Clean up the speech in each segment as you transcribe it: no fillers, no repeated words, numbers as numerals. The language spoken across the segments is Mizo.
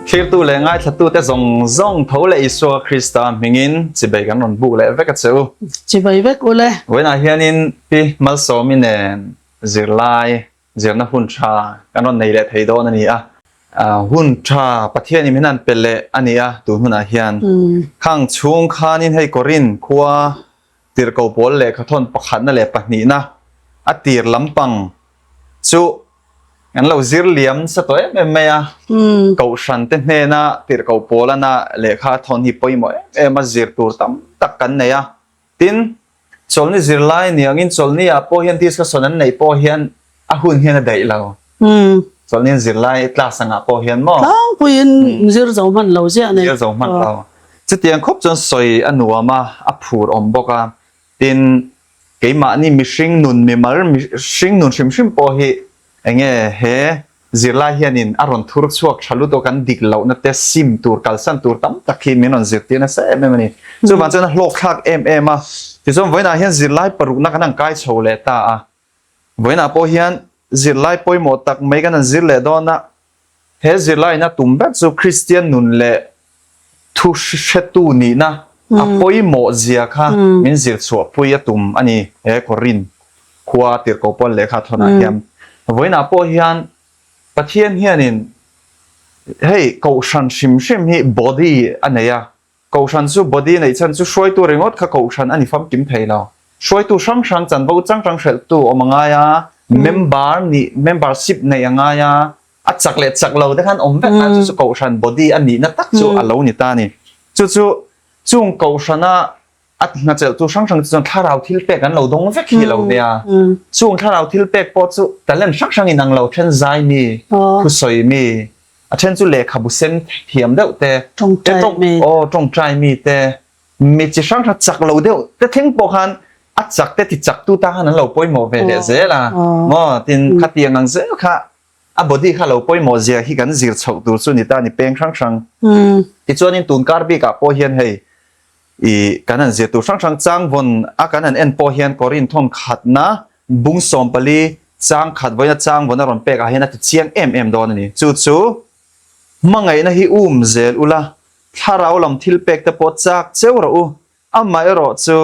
Thlirtu leh ngaithlatute zawng zawng tho leh Isua Krista hmingin chibai kan rawn buk leh vek a che u. Chibai vek u le. Vawiinah hianin Pi Malsawmi nen zirlai zirna hun tha kan rawn nei leh thei dawn a ni a. Hun tha Pathianin min han pe leh a ni a tun hunah hian. Khang chhung khanin hei Korin khua tirhko pawl lehkhathawn pakhatna leh pahnihna a tir lampang chu Kan lo zir liam nasa tawh em em mai a, Kohhran te hnena tirhkoh pawlana lehkha a thawn hi pawimawh em em a, zir tur tam tak kan nei a. Tin, chawlhni zirlai ni angin chawlhni ah pawh hian discussion an neih pawh hian a hun hian a daih lo. Chawlhni an zirlai class angah pawh hian maw? Tlangpuiin zir zo hman lo ziah nei. Zir zo hman lo. Chutiang khawp chuan sawi a nuam a, a phur awm bawk a. Tin, keimahni mihring nun mimal mihring nun hrim hrim pawh hi enge he zirlai hianin a rawn thur chhuak tha lutuk kan dik lohna te sim tur kalsan tur tam tak hi min rawn zirtir nasa em em a ni. Chuvang chuan a hlawk thlak em em a. Tichuan vawiinah hian zirlai parukna kan han kai chho leh ta a. Vawiinah pawh hian zirlai pawimawh tak mai kan han zir leh dawn a. He zirlaina tum ber chu Kristian nun leh thu hretu nihna a pawimawh zia kha min zir chhuahpui a tum a ni he Korin khua tirhkoh pawl lehkha thawnah hian. Vawiinah pawh hian Pathian hianin hei kohhran hrim hrim hi body a nei a, Kohhran chu body neih chhan chu hruaitu ringawt kha kohhran a ni famkim thei lo. Hruaitu hrang hrang chanvo chang chang hrelhtu awm a ngai a, member nih membership neih a ngai a, a chak leh chak lo te khan awm vek a, chu chu kohhran body a nihna tak chu a lo ni ta a ni. Chu chu chung kohhrana a hnachelhtu hrang hrang te chuan thlarau thil pek an lo dawng vek hi lo nia. Chung thlarau thil pek pawh chu talent hrang hrang inang lo then zai mi, thusawi mi, A then chu lehkhabu sen thiam deuh te, Tawngtai mi. Aw, tawngtai mi te, mi chi hrang hrang chak lo deuh te thleng pawh khan a chak te ti chak tu ta khan an lo pawimawh ve leh zel a. Maw, tin khatiang ang zel kha a body kha lo pawimawh zia hi kan zir chhoh tur chu ni ta ni peng hrang hrang. Tichuanin tun kar bikah pawh hian hei I kan han zir tur hrang hrang chang vawn a kan han en pawh hian Korin thawn khatna bung 14 chang khat vawiina chang vawn a rawn pek ah hian a ti chiang em em dawn a ni. Chu chu hmangaihna hi um zel ula, thlarau lam thil pek te pawh chak cheu rawh u, amaherawh chu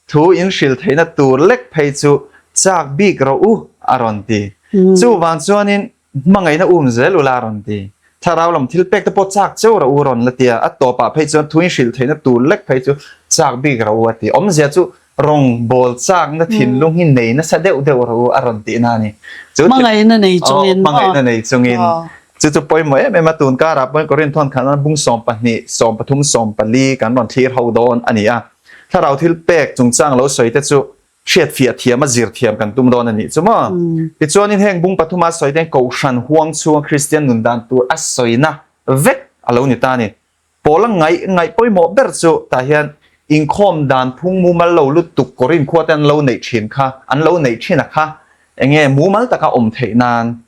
thu in hril theihna tur lek phei chu chak bik rawh u a rawn ti. Chuvang chuanin Hmangaihna um zel ula a rawn ti. Thlarau lam thil pek te pawh chak cheu rawh u a rawn la ti a, a tawpah phei chuan thu in hrilh theihna tur lek phei chu chak bik rawh u a ti. Awmzia chu rawng bawl chakna thinlung hi nei nasa deuh deuh rawh u a rawn tihna a ni. Chu Hmangaihna nei chungin. Hmangaihna nei chungin. Chu chu pawimawh em em a, tun karah pawhin Korin thawn khatna bung 12, 13, 14 kan rawn thlir ho dawn a ni a. Thlarau thil pek chungchang lo sawi te chu Hriatfiah thiam a zir thiam kan tum dawn a nih chu maw? Tichuanin heng bung pathuma sawi te hian Kohhran huang chhunga Kristian nun dan tur a sawina vek a lo ni ta a ni. Paula ngaih ngaih pawimawh ber chu tah hian inkhawm dan phung mumal lo lutuk Korin khua te an lo neih thin kha an lo neih thin a kha enge mumal taka awm theih nan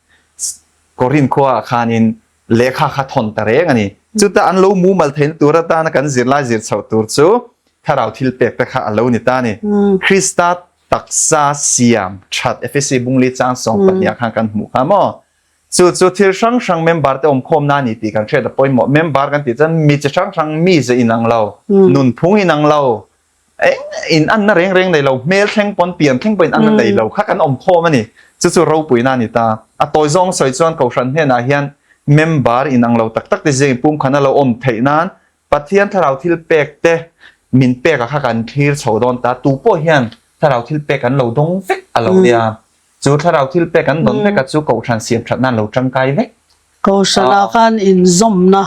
Korin khua ah khanin lehkha kha thawn ta reng a ni. Chuta an lo mumal theihna tur atana kan zirlai zir chhoh tur chu thlarau thil pek te kha a lo ni ta a ni. Krista taksa siam that Efesi bungli chang 12 ah khan kan hmuh kha maw? Chu chu thil hrang hrang member te awmkhawmna a ni tih kan hriat a pawimawh. Member kan tih chuan mi chi hrang hrang mize inang lo, nunphung inang lo, Eng in anna reng reng nei lo, hmel thleng pawn, pian thleng pawhin anna nei lo kha kan awm khawm a ni. Chu chu ropuina a ni ta. A tawi zawng sawi chuan Kohhran hnenah hian member inang lo tak tak te zingin pumkhan a lo awm theih nan Pathian thlarau thil pek te min pek a kha kan thlir chho dawn ta. Tu pawh hian thlarau thil pek an lo dawng vek a lo nia. Chu thlarau thil pek an dawn vek a chu Kohhran siam that nan lo tangkai vek. Kohhranah khan inzawmna,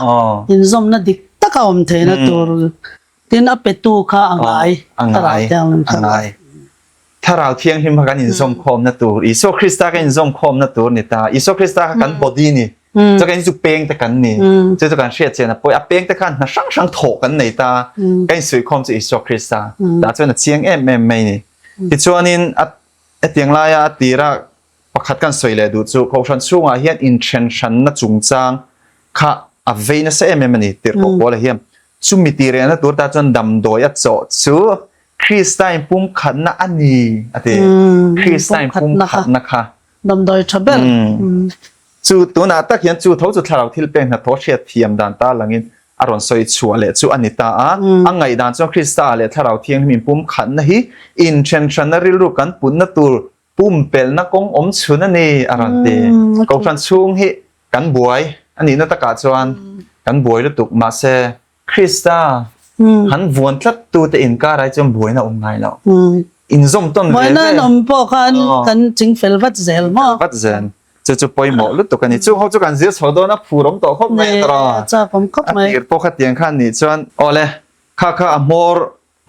inzawmna dik tak a awm theihna tur Tin a petu kha a ngai. A ngai, a ngai. Thlarau Thianghlim kha kan inzawmkhawmna tur, Isua Krista kan inzawmkhawmna tur ni ta. Isua Krista kha kan body ni. Chu kan chu peng te kan ni. Chu chu kan hriat chian a pawi. A peng te khan hna hrang hrang thawh kan nei ta. Kan insuihkhawm chu Isua Krista. Tah chuan a chiang em em mai ni. Tichuanin a hetiang laia a tira pakhat kan sawi leh duh chu Kohhran chhungah hian inthen hranna chungchang kha a vei nasa em em a ni tirhkoh Paula hian. Chumi tih rehna tur ta chuan damdawi a chawh chu Krista in pumkhatna a ni a ti. Krista in pumkhatna kha. Damdawi tha ber. Chu tunah tak hian chu tho chu thlarau thil pek hnathawh hriat thiam dan ta langin a rawn sawi chhuah leh chu a ni ta a. A ngaihdan chuan Krista leh Thlarau Thianghlim inpumkhatna hi inthenhranna rilru kan putna tur pumpelhna kawng awm chhun a ni a rawn ti. Kohhran chhung hi kan buai a nihna takah chuan kan buai lutuk mahse Krista han vuan tlat tute inkar ai chuan buaina awm ngai lo. Inzawm tawn ve ve. Buaina an awm pawh khan kan ching fel vat zel maw? Vat zel. Chu chu pawimawh lutuk a ni. Chung ho chu kan zir chho dawn a phur awm tawh khawp mai a tawrh a. A chak awm khawp mai. A tir pawh khatiang khan nih chuan awle kha kha a hmawr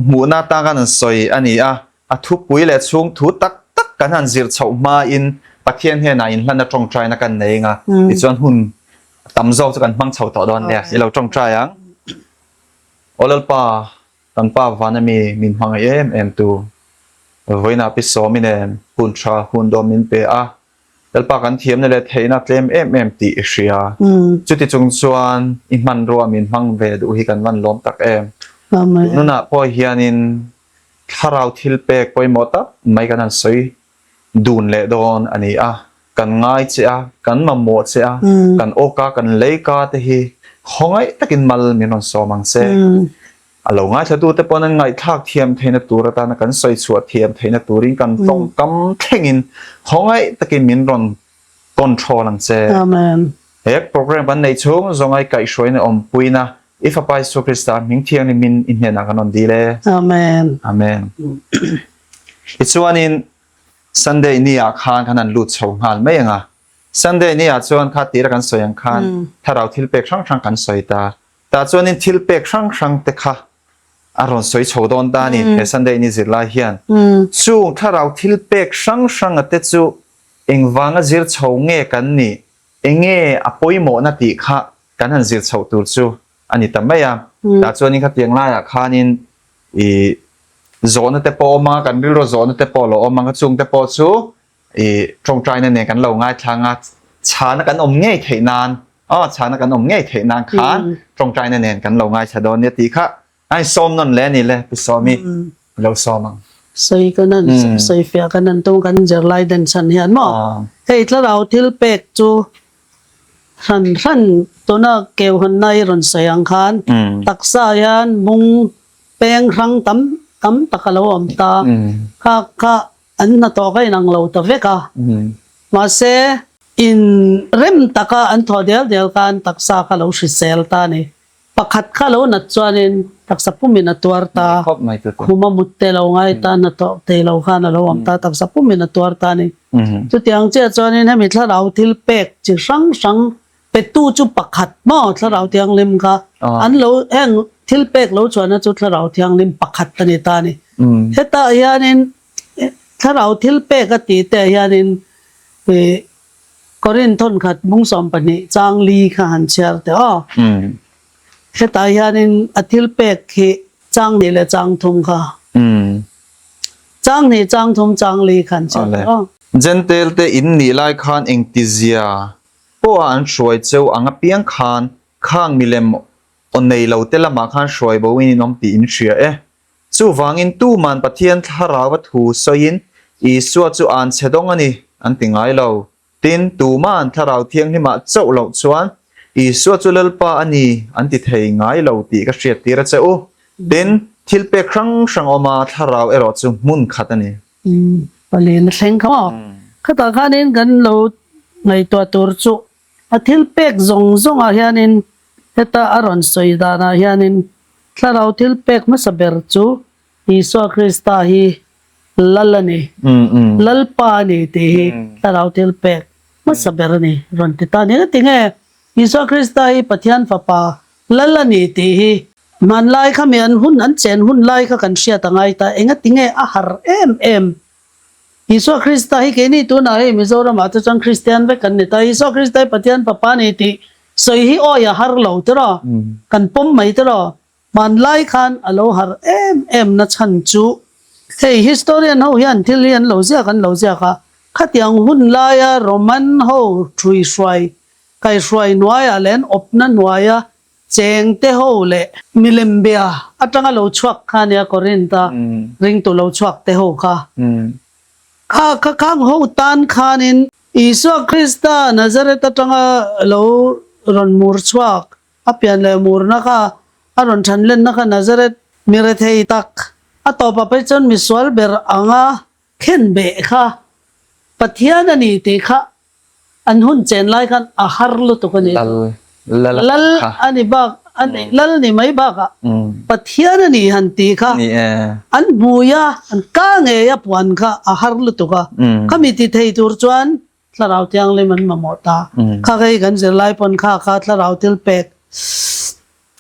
hmuhna atan khan an sawi a ni a, a thupui leh chhung thu tak tak kan han zir chhoh hmain Pathian hnenah inhlanna tawngtaina kan nei anga, tichuan hun tam zawk chu kan hmang chho tawh dawn nia, i lo tawngtai ang. Aw Lalpa, kan Pa vana mi min hmangaih em em tu, vawiinah pi sawmin em hun tha hun dawm min pe a, Lalpa kan thiamna leh theihna tlem em em tih i hria. Chuti chung chuan i hmanrua min hmang ve duh hi kan van lawm tak em. Nunah pawh hianin thlarau thil pek pawimawh tak mai kan han sawi dun leh dawn a ni a. Kan ngai che a, kan mamawh che a, kan awka kan leika te hi khawngaih takin mal min rawn sawm ang che. A lo ngaithlatute pawn an ngaihthlak thiam theihna tur atana kan sawi chhuah thiam theihna turin kan tawngkam thlengin khawngaih takin min rawn control ang che. Amen. He program kan neih chhung zawnga i kaihhruaina awmpuina i Fapa Isua Krista hming thianghlimin i hnenah kan rawn dil e. Amen. Amen. Tichuanin Sunday ni ah khan kan han lut chho nghal mai ang a. Sunday ni ah chuan kha tira kan sawi ang khan thlarau thil pek hrang hrang kan sawi ta. Tah chuanin thil pek hrang hrang te kha a rawn sawi chho dawn ta a ni, he Sunday ni zirlai hian. Chung thlarau thil pek hrang hranga te chu engvanga zir chho nge kan nih, enge a pawimawhna tih kha kan han zir chhoh tur chu a ni ta mai a. Tah chuanin khatiang laiah khanin i zawhna te pawh a awm ang a, kan rilru zawhna te pawh a lo awm ang a, chung te pawh chu i tawngtaina nen kan lo ngaithlang a, chhana kan awm ngei theih nan, aw chhana kan awm ngei theih nan khan tawngtaina nen kan lo ngaithla dawn nia tih kha a in sawm nawn le a ni le Pi Sawmi i lo sawm ang. Sawi kan an sawi fiah kan an tum kan zirlai den chhan hian maw hei thlarau thil pek chu hran hran tuna keu hawnna i rawn sawi ang khan taksa hian mung peng hrang tam tam tak a lo awm ta kha kha An hnathawh kha inang lo ta vek a, mahse in rem taka an thawh dial dial khan taksa kha lo hrisel ta a ni. Pakhat kha lo nat chuanin taksa pumin a tuar ta, khum a mut te lo ngai ta, hnathawh thei lo khan a lo awm ta, taksa pumin a tuar ta a ni. Chutiang chiah chuanin hemi thlarau thil pek chi hrang hrang Petu chu pakhat maw Thlarau Thianghlim kha an lo heng thil pek lo chhuahna chu Thlarau Thianghlim pakhat a ni ta a ni. Hetah hianin Thlarau thil pek a tih te hianin ih Korinth thawnkhat bungsawm pahnih chang li kha han chhiar teh aw. Hetah hianin a thil pek hi chang hnih leh chang thum kha chang hnih chang thum chang li kha han chhiar teh aw. Jentail te in nih lai khan engtizia Pawha an hruai cheu ang apiang khan khang milem aw nei lo te lamah khan hruai bo in in awm tih in hria e. Chuvangin tuman Pathian thlarau a thu sawiin Isua chu an chhe dawng a ni an ti ngai lo. Tin, tuman thlarau thianghlimah chauh loh chuan Isua chu Lalpa a ni an ti thei ngai lo tih ka hriattir a che u. Tin, thil pek hrang hrang awma thlarau erawh chu hmun khat a ni. Palian a thleng kha maw? Khatah khanin kan lo ngaihtuah tur chu a thil pek zawng zawngah hianin heta a rawn sawi danah hianin thlarau thil pek hmasa ber chu Isua Krista hi Lal a ni, Lalpa a ni tih hi thlarau thil pek hmasa ber a ni rawn ti ta a ni. Engati nge Isua Krista hi Pathian Fapa Lal a ni tih hi Hmanlai kha mi an hun an chen hun lai kha kan hriat a ngai ta, engati nge a har em em? Isua Krista hi keini tunah hei Mizoramah te chuan Kristian vek kan ni ta, Isua Krista hi Pathian Fapa a ni tih sawi hi awi a har lo tiraw, kan pawm mai tiraw? Hmanlai khan a lo har em em na chhan chu hei historian ho hian thil hi an lo ziak an lo ziak a, khatiang hun laia Roman ho ṭhuihruai kaihruai hnuaiah leh an awpna hnuaia Chengte ho leh milem bia atanga lo chhuak kha nia Korinth-a ringtu lo chhuak te ho kha. Kha kha khang ho tan khanin. Isua Krista Nazareth atanga lo rawn mur chhuak, a pian leh murna kha a rawn than lenna kha Nazareth mi rethei tak, a tawpah phei chuan misual ber anga khen beh kha Pathian a ni tih kha An hun chen lai khan a har lutuk a ni. Lal, lal a Lal kha. a ni bak, a ni, lal ni mai bakah Pathian a ni han tih kha Ni e. an hmui a, an ka ngei a puan kha a har lutuk a. Khami ti thei tur chuan Thlarau Thianghlim an mamawh ta. Kha hei kan zirlai pawn kha kha Thlarau thil pek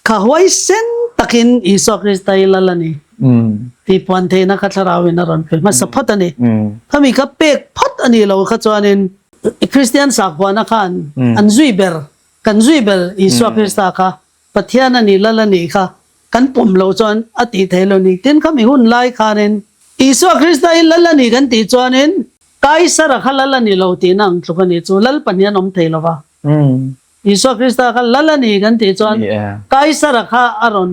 Kha huaisen takin Isua Krista hi lal a ni tih puan theihna kha Thlarauin a rawn pe hmasa phawt a ni. Khami kha pek phawt a nih lo kha chuanin Kristian sakhuana khan an zui ber, kan zui ber Isua Krista kha Pathian a ni, lal a nih kha kan pawm loh chuan a tih theih lo ni. Tin, khami hun lai khanin Isua Krista hi lal a ni kan tih chuanin Kaisara kha lal a ni lo tihna ang tluk a ni chu lal pahnih an awm thei lo va. Isua Krista kha lal a ni kan tih chuan Kaisara kha a rawn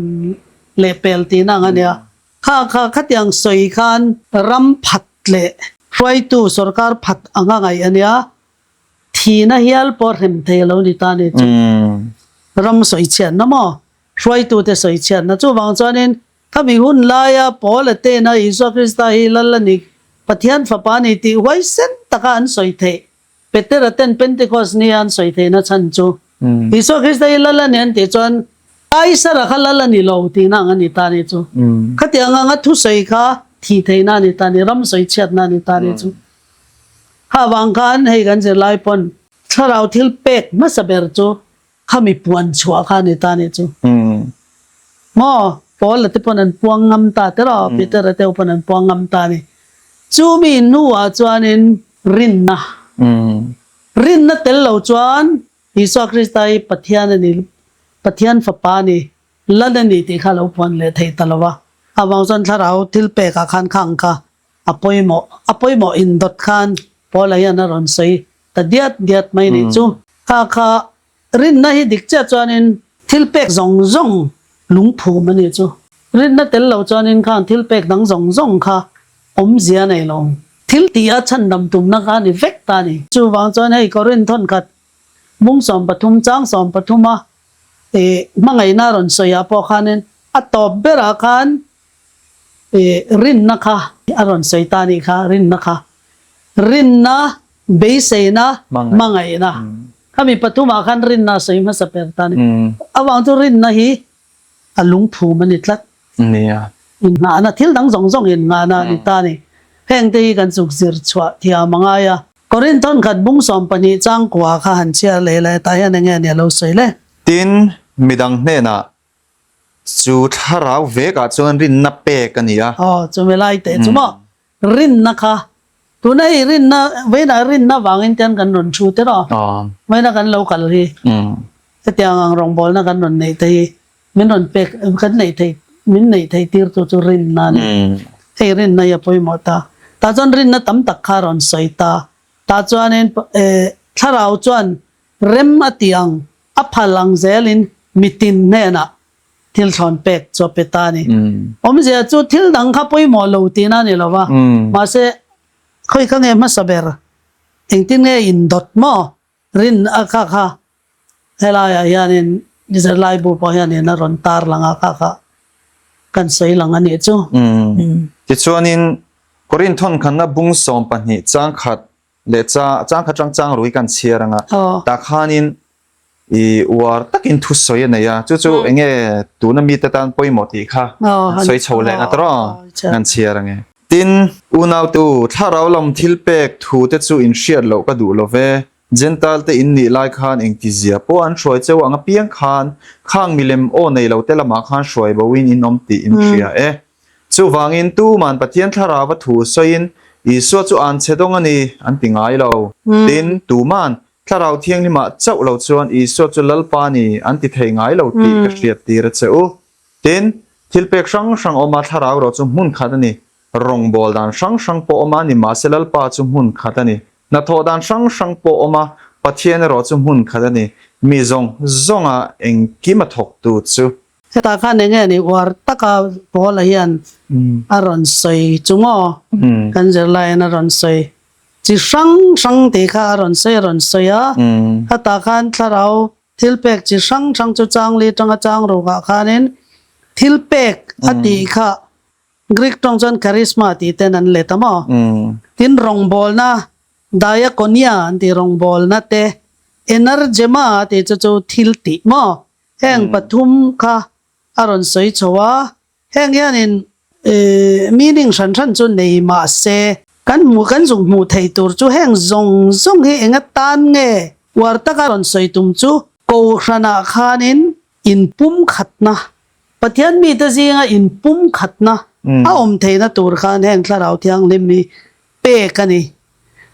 lehpel tihna ang a nia. Kha kha khatiang sawi khan ram phat leh hruaitu sorkar phat anga ngaih a nia. Thihna hial pawh hrem thei a lo ni ta ni chu. Ram sawi chhiatna maw? Hruaitute sawi chhiatna. Chuvang chuanin khami hun laia Paula tena Isua Krista hi lal a ni, Pathian fapa a ni tih huaisen taka an sawi theih Petera ten Pentecost nia an sawi theihna chhan chu Isua Krista hi lal a ni an tih chuan Kaisara kha lal a ni lo tihna ang a ni ta ni chu. Khatiang anga thusawi kha thih theihna a ni ta ni, ram sawi chhiatna a ni ta ni chu. Kha avang khan hei kan zirlai pawn thlarau thil pek hmasa ber chu Khami puan chhuah kha a ni ta nih chu. Maw? Paula te pawn an puang ngam ta te rawh, Petera te ho pawn an puang ngam ta a ni. Chumi hnuah chuanin rinna, rinna tel lo chuan Isua Krista hi Pathian a ni, Pathian Fapa a ni, Lal a ni tih kha a lo puan leh thei ta lo va. Avang chuan thlarau thil pekah khan khang kha a pawimawh, a pawimawh indawt khan Paula hian a rawn sawi ta diat diat mai nih chu. Kha kha rinna hi dik chiah chuanin thil pek zawng zawng lungphum a nih chu. Rinna tel lo chuanin khang thil pek dang zawng zawng kha awmzia nei lo. Thil tih a chhandam tumna kha a ni vek ta a ni. Chuvang chuan hei Korinth thawnkhat bung 13 chang 13 a ih hmangaihna a rawn sawi ah pawh khanin a tawp berah khan ih rinna kha a rawn sawi ta a nih kha rinna kha rinna Beiseina, hmangaihna. Khami pathumah khan rinna a sawi hmasa ber ta a ni. Avang chu rinna hi a lungphum a ni tlat. Nia. Innghahna, thil dang zawng zawng innghahna a ni ta a ni. Hengte hi kan chuk zir chhuah thiam a ngai a. Korinth khat bung 12 changkua kha han chhiar leh la hetah hian enge a nia lo sawi le. Tin, midang hnenah chu thlarau vekah chuan rinna pek a ni a. Aw, chumi lai teh chu maw? Rinna kha, tuna hei rinna, vawiinah rinna vangin tian kan rawn thu te rawh. Vawiina kan lo kal hi, hetiang ang rawngbawlna kan rawn neih te hi min rawn pek, kan neih theih, min neih theih tirtu chu rinna a ni. Hei rinna hi a pawimawh ta. Tah chuan rinna tam tak kha a rawn sawi ta. Tah chuanin thlarau chuan rem a tih ang, a phal ang zelin mitin hnenah thil thlawn pek chu a pe ta a ni. Awmzia chu thil dang kha pawimawh lo tihna a ni lo va, mahse khawi kha nge hmasa ber, engtin nge indawt maw rin a kha kha helaiah hianin zirlaibu pawh hianin a rawn tar lang a kha kha kan sawi lang a nih chu. Tichuanin Korinth thawnkhanna bung 12 chang khat leh chang khat chang chang rui kan chhiar anga tah khanin I uar takin thusawi a nei a, chu chu eng nge tuna mite tan pawimawh tih kha sawi chho leh ngat rawh kan chhiar ang e. Tin, unautu, thlarau lam thil pek thu te chu in hriat loh ka duh lo ve, Gentile te in nih lai khan engtizia pawh an hruai cheu ang apiang khan khang milem aw nei lo te lamah khan hruai bo in in awm tih in hria e. Chuvangin tuman Pathian thlarauva thu sawiin Isua chu an chhe dawng a ni an ti ngai lo. Tin, tuman Thlarau Thianghlimah chauh lo chuan Isua chu Lalpa ni an ti thei ngai lo tih ka hriat tir a che u. Tin, thilpek hrang hrang awma Thlarau erawh chu hmun khat a ni. Rawngbâwl dan hrang hrang pawh awma nimahse Lalpa chu hmun khat a ni. Hnathawh dan hrang hrang pawh awma Pathian erawh chu hmun khat a ni. Mi zawng zawnga engkim a thawktu chu. Hetah khan eng nge ni uar taka Paula hian a rawn sawi chu maw? Kan zirlaiin a rawn sawi. Chi hrang hrang tih kha a rawn sawi a rawn sawi a, khatah khan thlarau thilpek chi hrang hrang chu changli atanga chang rukah khanin thilpek a tih kha Greek tawng chuan charisma tih ten an let a maw? Tin rawngbawlna diakonia an tih rawngbawlna te energema tih chu chu thil tih maw? Heng pathum kha a rawn sawi chho a, Heng hianin meaning hran hran chu nei mah se, kan hmuh kan zuk hmuh theih tur chu heng zawng zawng hi enga tan nge uar taka rawn sawi tum chu Kohhranah khanin inpumkhatna, Pathian mite zinga inpumkhatna a awm theihna tur khan heng Thlarau Thianghlim hi pek a ni.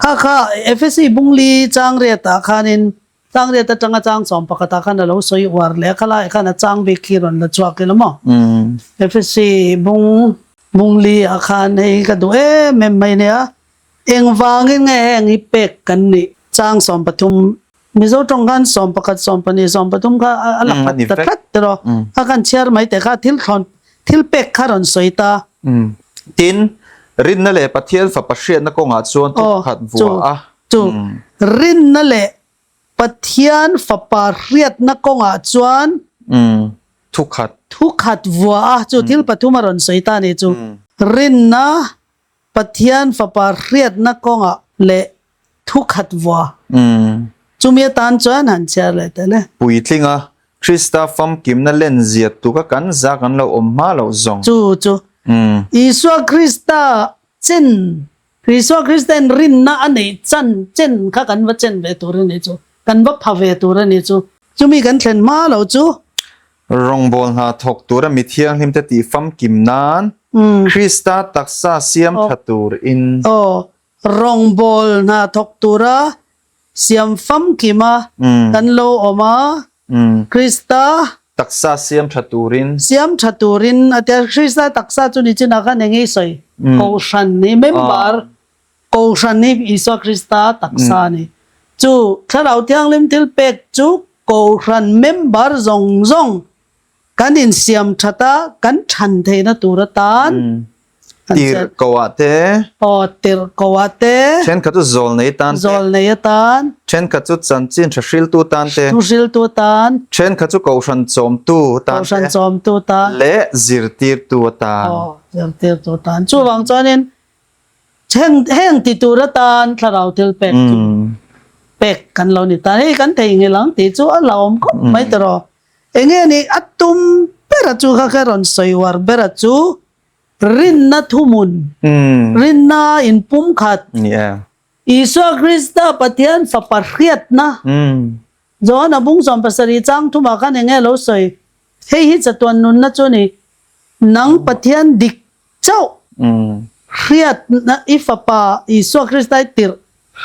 Kha kha Efesi bungli changriatah khanin Changriat atanga chang sawm pakhatah khan a lo sawi uar leh a, khalaiah khan a chang bik khi rawn la chhuak ila maw? Efesi bung bungli ah khan hei ka duh em em mai nia, engvangin nge heng hi pek kan nih? Chang 13, Mizo tawng khan 11, 12, 13 kha a la khat ta tlat tiraw? A kan chhiar mai teh kha thil thlawn thil pek kha rawn sawi ta. Tin, rinna leh Pathian fapa hriatna kawngah chuan thupkhat vuah a. Chu rinna leh Pathian fapa hriatna kawngah chuan Thukhat. Thukhat vua a, chu thil pathum a rawn sawi ta a ni chu. Rinna, Pathian fapa hriatna kawngah leh thukhat vua. Chumi atan chuan han chhiar leh tel e. Puitlinga Krista famkimna len ziat tuka kan za kan lo awm hma loh zawng. Chu chu Isua Krista chen Isua Krista'n rinna a neih chan chen kha kan va chen ve tur a ni chu, kan va pha ve tur a ni chu. Chumi kan thlen hma lo chu. Rawngbâwl hna thawk tura mi thianghlimte tih famkim nân Krista taksa siam tha turin. Aw, rawngbâwl hna thawk tura siam famkim a kan lo awm a, Krista. Taksa siam tha turin. Siam tha turin a tia, Krista taksa chu ni chinah khan eng nge i sawi? Kohhran hi member, Kohhran hi Isua Krista taksa a ni. Chu Thlarau Thianghlim thil pek chu Kohhran member zawng zawng Kan insiam that a, kan than theihna tur atan kan chet. Tirhkoh ah te. Aw, tirhkoh ah te. Thenkhat chu zawlnei atan te. Zawlnei atan. Thenkhat chu chanchin tha hriltu tan te. Thu hriltu atan. Thenkhat chu kohhran chawmtu tan te. Kohhran chawmtu tan. Leh zirtirtu atan. Aw, zirtirtu atan. Chuvang chuanin Heng heng ti tur atan thlarau thil pek chu pek kan lo ni ta. Hei kan theihnghilh ang tih chu a la awm khawp mai tawh. Enge ni a tum bera chu kha kha rawn sawi uar bera chu rinna thuhmun, rinna inpumkhat, Isua Krista Pathian Fapa hriatna, Johana bung 17 chang thumah khan enge lo sawi? Hei hi chatuan nunna chu ni, nang Pathian dik Chauh hriatna i Fapa Isua Krista i tirh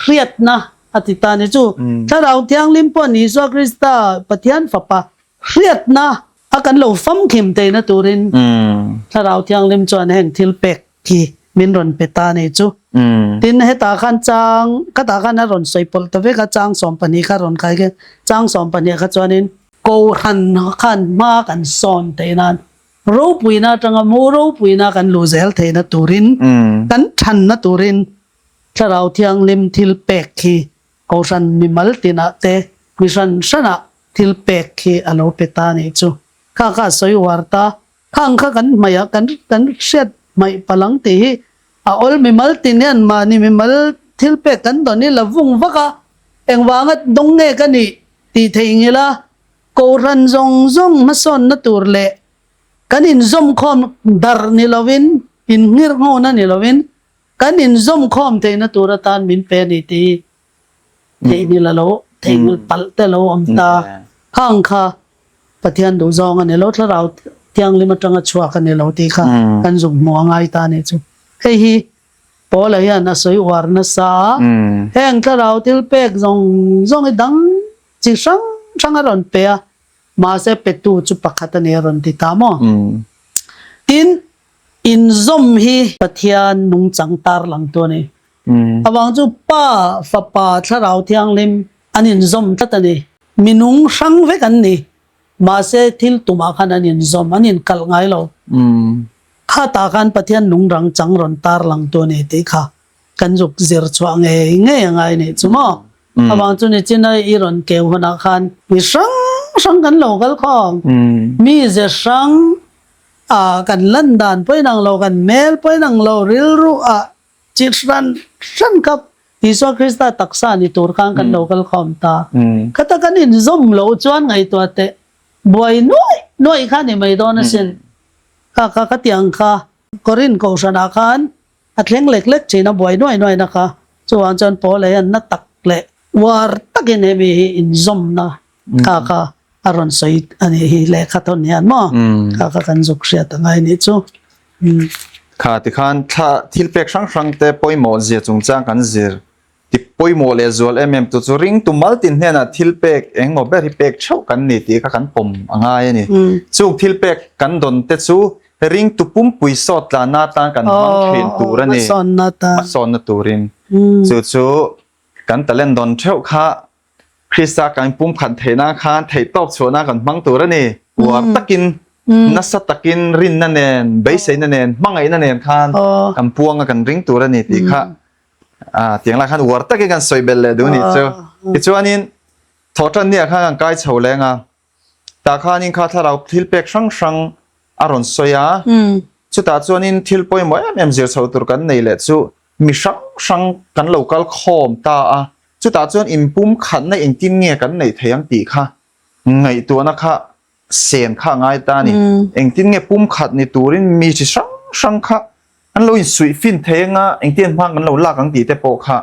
hriatna a ti ta ni chu. Thlarau Thianghlim pawh Isua Krista Pathian Fapa hriatna a kan lo famkhim theihna turin Thlarau Thianghlim chuan heng thil pek hi min rawn pe ta ni chu. Tin, hetah khan chang, khatah khan a rawn sawi pawlh ta vek a, chang 12 kha rawn khai khian chang 12 kha chuanin Kohhran khan hma kan sawn theih nan Ropuina atanga mu ropuina kan luh zel theihna turin, kan thanna turin Thlarau Thianghlim thil pek hi Kohhran mimal tinah te mi hran hranah thil pek hi a lo pe ta nih chu. Kha kha a sawi uar ta. Khang kha kan hmaih kan kan hriat hmaih palh ang tih hi a awl mimal tin hian mahni mimal thil pek kan dawn hi la vung vak a, engvanga dawng nge ka nih tih theihnghilh a, Kohhran zawng zawng hmasawnna tur leh kan inzawmkhawm darh ni lovin, innghirhnghawna ni lovin, kan inzawmkhawm theihna tur atan min pe a ni tih hi theihnghilh a lo, theihnghilh palh te a lo awm ta. Khang kha Pathian duhzawng a ni lo, Thlarau Thianghlim atanga chhuak a ni lo tih kha kan zuk hmuh a ngai ta a nih chu. Hei hi Paula hian a sawi uar nasa a, heng Thlarau thil pek zawng zawng hi dang Chi hrang hrang a rawn pe a, mahse petu chu pakhat a ni a rawn ti ta maw? Tin, inzawm hi Pathian nungchang tarlangtu a ni. Avang chu Pa, Fapa, Thlarau Thianghlim an inzawm tlat a ni. Minung hrang vek an ni, mahse thil tumah khan an inzawm, an inkalh ngai lo. Khatah khan Pathian nungrang chang rawn tarlangtu a ni tih kha. Kan zuk zir chhuah ngei ngei a ngai nih chu maw? Avang chu nichin a i rawn keu hunah khan mi hrang hrang kan lo kal khawm. Mi ze hrang ah kan lan dan pawh inang lo, kan hmel pawh inang lo, rilru ah chi hran hran kha Isua Krista taksa ni tur khan kan lo kal khawm ta. Khata kan inzawm loh chuan ngaihtuah teh buai nuaih nuaih kha ni mai dawn asin. Kha kha khatiang kha Korinth kohhranah khan A thleng lek lek thin a, buai nuai nuai na kha. Chuvang chuan Paul hian na tak leh uar takin hemi hi inzawmna kha kha a rawn sawi a nih hi lehkha thawn hian maw kha kha kan zuk hriat a ngai nih chu. Kha tikhan thla thil pek hrang hrang te pawimawh zia chungchang kan zir Ti pawimawh leh zual em em tu chu ringtu maltin hnenah thil pek eng maw ber hi pek theuh kan ni tih kha kan pawm a ngai a ni. Chung thil pek kan dawn te chu ringtu pumpui sawt tlanna atan kan hmang thin tur a ni. Hmasawnna turin. Chu chu kan talent dawn theuh kha Krista kan pumkhat theih nan khan theihtawp chhuah nan kan hmang tur a ni. Uar takin, nasa takin rinna nen, beiseina nen, hmangaihna nen khan kan puang a kan ring tur a ni tih kha Ah, tiang lai khan uar takin kan sawi belh leh duh nih chu. Tichuanin thawhtan ni ah khan kan kai chho leng a. Tah khanin kha thlarau thil pek hrang hrang a rawn sawi a. Chutah chuanin thil pawimawh em em zir chho tur kan nei leh chu mi hrang hrang kan lo kal khawm ta a. Chutah chuan inpum khatna engtin nge kan neih thei ang tih kha ngaihtuahna kha sen kha a ngai ta a ni. Engtin nge pumkhat ni turin mi chi hrang hrang kha an lo insuih fin thei anga engtin hmang kan lo lak ang tih te pawh kha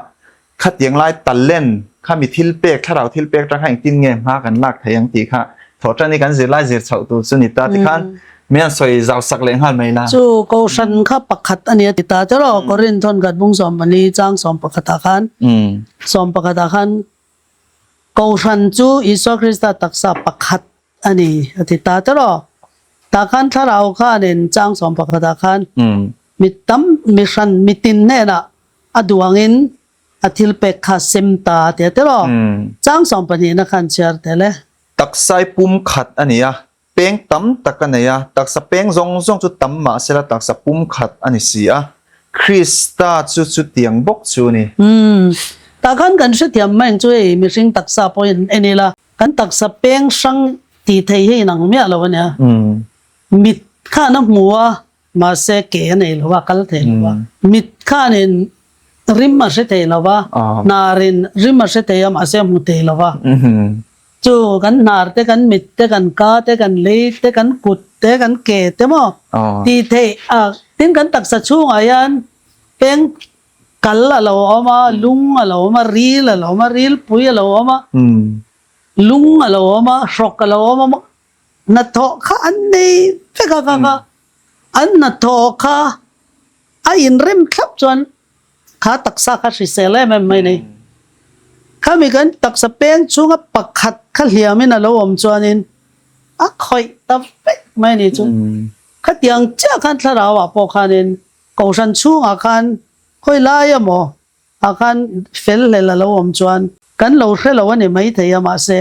khatiang lai talent kha mi thil pek thlarau thil pek atang kha engtin nge hma kan lak thei ang tih kha thawhtan hi kan zirlai zir chhoh tur chu ni ta tikhan min han sawi zau sak leh nghal mai la. Chu Kohhran kha pakhat a ni a ti ta tiraw Korinth hawn khat bung 14 chang 11 ah khan 11 ah khan Kohhran chu Isua Krista taksa pakhat a ni, a ti ta tiraw? Tah khan thlarau khanin chang 11 ah khan mi tam, mi hran, mi tin hnenah a duangin a thil pek kha sem ta a ti a tiraw? Chang 12 na khan chhiar tel e. Taksai pum khat a ni a, Peng tam tak a nei a, taksa peng zawng zawng chu tam mah sela taksa pum khat a ni si a, Krista chu chutiang bawk chu a ni. Umm, tah khan kan hrethiam mai ang chu hei mihring taksa pawhin en ila, kan taksa peng hrang tih theih hi inang miah lo a nia. Mit khan a hmu a, mahse ke a nei lo a, kal thei lo a. Mit khanin rim a hre thei lo a, hnarin rim a hre thei a, mahse a hmu thei lo a. Chu kan hnar te, kan mit te, kan ka te, kan lei te, kan kut te, kan ke te maw tih theih a, tin kan taksa chhungah hian peng kal a lo awm a, lung a lo awm a, ril a lo awm a, rilpui a lo awm a, lung a lo awm a, hrawk a lo awm a, hnathawh kha an nei vek a kha kha an hnathawh kha a inrem thlap chuan Kha taksa kha hrisel em em mai ni. Khami kan taksa peng chunga pakhat kha hliamin a lo awm chuanin a khawih ta vek mai ni chu. Khatiang chiah khan thlarauah pawh khanin Kohhran chhungah khan khawi lai emaw ah khan fel hlel a lo awm chuan kan lo hre lo a ni maithei a mahse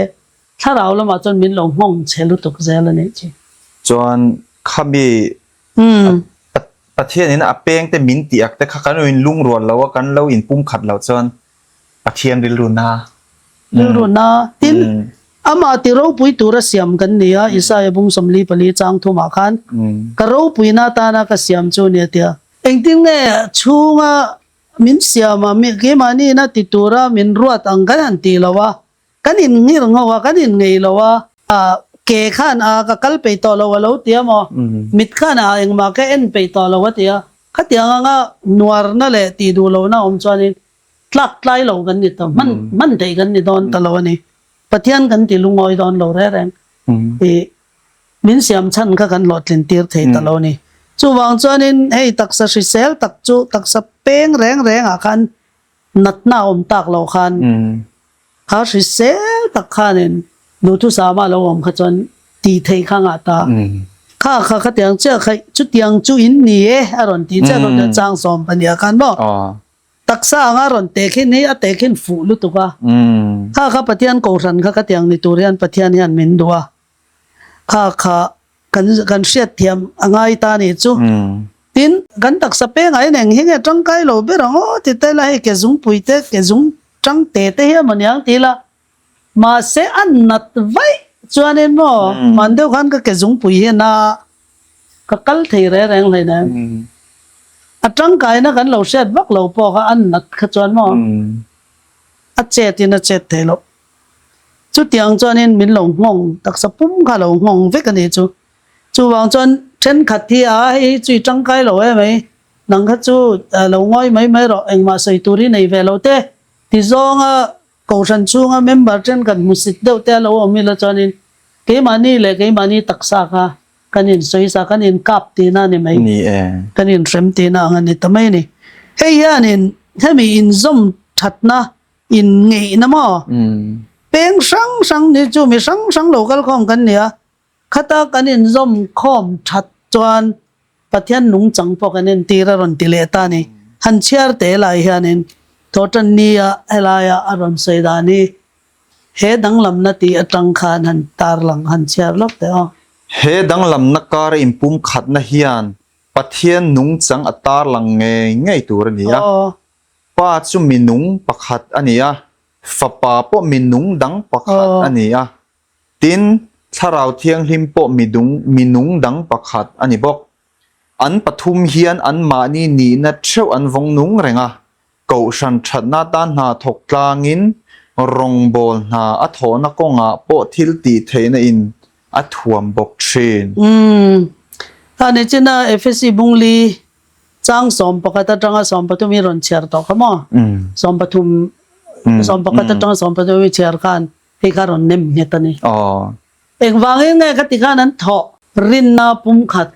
thlarau lamah chuan min lo nghawng che lutuk zel a nih chu. Chuan khami Pathianin a pengte min tih ak te kha kan lo in lungrual lo a, kan lo in pumkhat lo chuan Pathian rilru na. Rilru na. Tin, amah ti ropui tura siam kan ni a, Isaia bung 44 chang thumah khan, Ka ropuina atana ka siam chu nia tia. Engtin nge chhunga min siam a, keimahniina ti tura min ruat ang kan han tih lo a, Kan in nghir ngho a, kan in ngei lo a, ke khan a ka kal peih tawh lo a lo ti a maw? Mit khan a engmah ka en peih tawh lo a ti a, khatiang anga nuarna leh tih duh lohna awm chuanin tlak tlai lo kan ni ta, hman hman theih kan ni dawn ta lo a ni. Pathian kan ti lungawi dawn lo reng reng i min siam chhan kha kan hlawhtlin tir thei ta lo a ni. Chuvang chuanin hei taksa hrisel tak chu taksa peng reng rengah khan natna a awm tak loh khan kha hrisel tak khanin duhthusama lo awm kha chuan tih theih kha ngah ta. Kha kha khatiang chiah kha chutiang chu in ni e a rawn tih chiah rawn chang 12 ah khan maw taksa anga rawn tehkhin hi a tehkhin fuh lutuk a. Kha kha Pathian Kohhran kha khatiang ni tur hian Pathian hian min duh a. Kha kha kan kan hriatthiam a ngai ta nih chu. Tin, kan taksa pengah hian eng hi nge tangkai lo ber ang aw ti ta ila hei ke zungpui te, ke zung tang te te hi a maw niang ti ila mahse a nat vaih chuanin maw hman deuh khan ka ke zungpui hi a na ka kal thei reng reng hleinem. A tangkaina kan lo hriat vak lo pawh kha a nat kha chuan maw a chet in a chet thei loh. Chutiang chuanin min lo nghawng taksa pum kha a lo nghawng vek a nih chu. Chuvang chuan thenkhat hi a hei hi chu i tangkai lo em mai, nang kha chu lo ngawi mai mai rawh, engmah sawi tur hi nei ve lo te ti zawnga kohhran chhunga member thenkhat hmusit deuh te a lo awm ila chuanin keimahni leh keimahni taksa kha kan insawisa, kan inkap tihna a ni mai, kan inhrem tihna ang a ni ta mai a ni. Hei hianin hemi inzawm thatna inngeihna maw peng hrang hrang ni chu mi hrang hrang lo kalkhawm kan ni a, Khata kan inzawm khawm that chuan Pathian nungchang pawh kan entir a rawn ti leh ta a ni. Han chhiar teh lai hianin Thawhtan nia helaia a rawn sawi dan hi he danglamna tih atang khan han tarlang han chhiar lawk teh aw. He danglamna kara inpumkhatna hian Pathian nungchang a tarlang ngei ngei tur a ni a. Pa chu minung pakhat a ni a, Fapa pawh minung dang pakhat a ni a. Tin, Thlarau Thianghlim pawh midung, minung dang pakhat a ni bawk. An pathum hian anmahni nihna theuh an vawng nung reng a, Kohhran thatna atan hna thawk tlangin rawngbawl hna a thawhna kawngah pawh thil tih theihna in a thuam bawk thin. Umm. A ni china Efesi Bungli chang 11 atanga 13 hi rawn chhiar tawh kha maw? 13, 11 atanga 13 hi chhiar khan Hei kha rawn nem nghet a ni. Engvangin nge ka ti khan an thawh rinna pumkhat?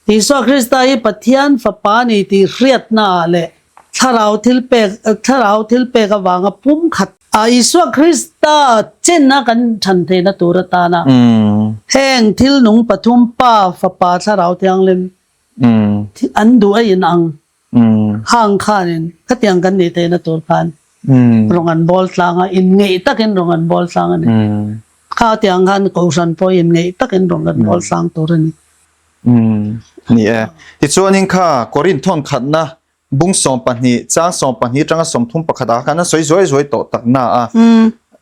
Isua Krista hi Pathian Fapa a ni tih hriatna ah leh Thlarau thilpek Thlarau thilpek avanga pumkhat a Isua Krista chena kan chhan theihna tur atana heng thil nung pathum Pa, Fapa, Thlarau Thianghlim an duh a inang. Hang khanin khatiang kan nih theihna tur khan rawng an bawl tlang a, inngeih takin rawng an bawl tlang a ni. Khatiang khan Kohhran pawh inngeih takin rawng kan bawl tlang tur a ni. Ni e. Tichuanin kha Korinth thawnkhatna bung 12 chang 12 atanga 31 ah khan an sawi zuai zuai tawh tak na a.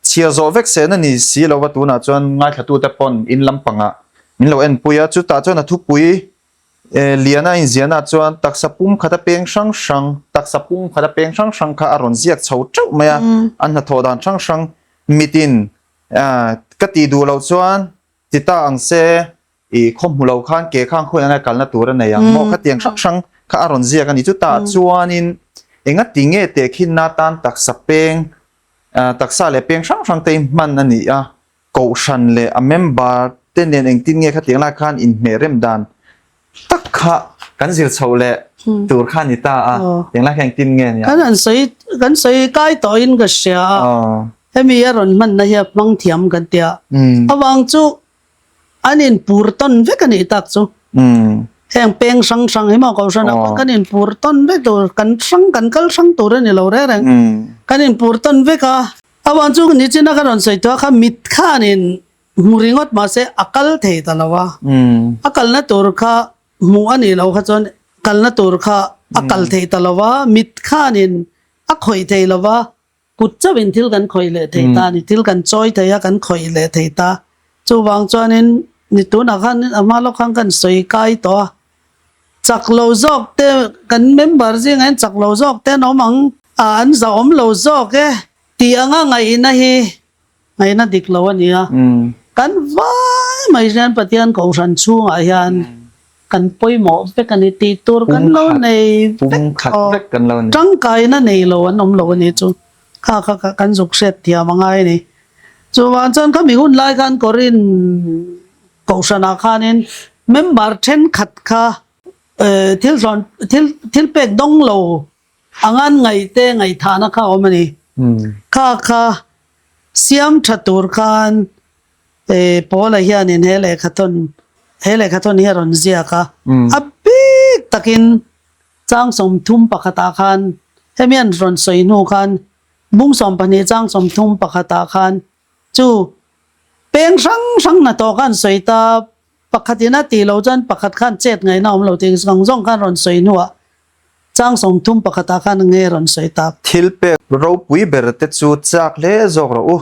Chhiar zawh vek sen a ni si lova tunah chuan ngaithlatute pawn in lampangah min lo enpui a, chutah chuan a thupui Liana inziahna chuan taksa pum khata peng hrang hrang, taksa pum khata peng hrang hrang kha a rawn ziak chho teuh mai a, an hnathawh dan hrang hrang mitin ka tih duh loh chuan ti ta ang se, i khaw hmu lo khan ke khang khawi anga kalna tur a nei ang maw khatiang hrang hrang kha a rawn ziak a ni. Chutah chuanin engati nge tehkhinna atan taksa peng, taksa leh peng hrang hrang te hi hman a ni a, Kohhran leh a member te nen engtin nge khatiang lai khan inhmeh rem dan tak kha kan zir chhoh leh tur kha a ni ta a, tiang lai kha engtin nge nia? Kan han sawi kan sawi kai tawhin ka hria a, hemi a rawn hmanna hi a hmang thiam kan tia, avang chu an inpur tawn vek a nih tak chu. Heng peng hrang hrang hi maw Kohhran ah pawh kan inpur tawn vek tur, kan hrang kan kal hrang tur a ni lo reng reng, kan inpur tawn vek a. Avan chu nichina ka rawn sawi tawh a kha mit khanin hmu ringawt mahse a kal thei ta lo a, a kalna tur kha hmuh a nih loh kha chuan kalna tur kha a kal thei ta lo a, mit khanin a khawih thei lo va, kut chauhin thil kan khawih leh thei ta a ni, thil kan chawi thei a kan khawih leh thei ta. Chuvang chuanin ni tunah khan a hma lawk khan kan sawi kai tawh a, chak lo zawk te kan member zingah hian chak lo zawk te an awm ang a, an zahawm lo zawk e tih anga ngaihna hi ngaihna dik lo a ni a. Kan vai mai hian Pathian Kohhran chhungah hian kan pawimawh vek a ni tih tur kan lo nei vek aw, tangkaina nei lo an awm lo a ni chu kha kha kan zuk hriat thiam a ngai a ni. Chuvang chuan khami hun lai khan Korin Kohhranah khanin member thenkhat kha thil thlawn thil thil pek dawng lo angan ngaihte ngaihthahna kha a awm a ni. Kha kha siam tha tur khan Paula hianin he lehkhathawn he lehkhathawn hi a rawn ziak a. A bik takin chang 31 pakhatah khan hemi an rawn sawi hnu khan bung 12 chang 31 pakhatah khan chu Peng hrang hrang hnathawh khan sawi ta. Pakhatin a tih loh chuan pakhat khan chet ngaihna awm lo tih zawng zawng khan rawn sawi hnuah chang 30 pakhatah khan nge rawn sawi tak. Thil pek ropui ber te chu chak hle zawk rawh u.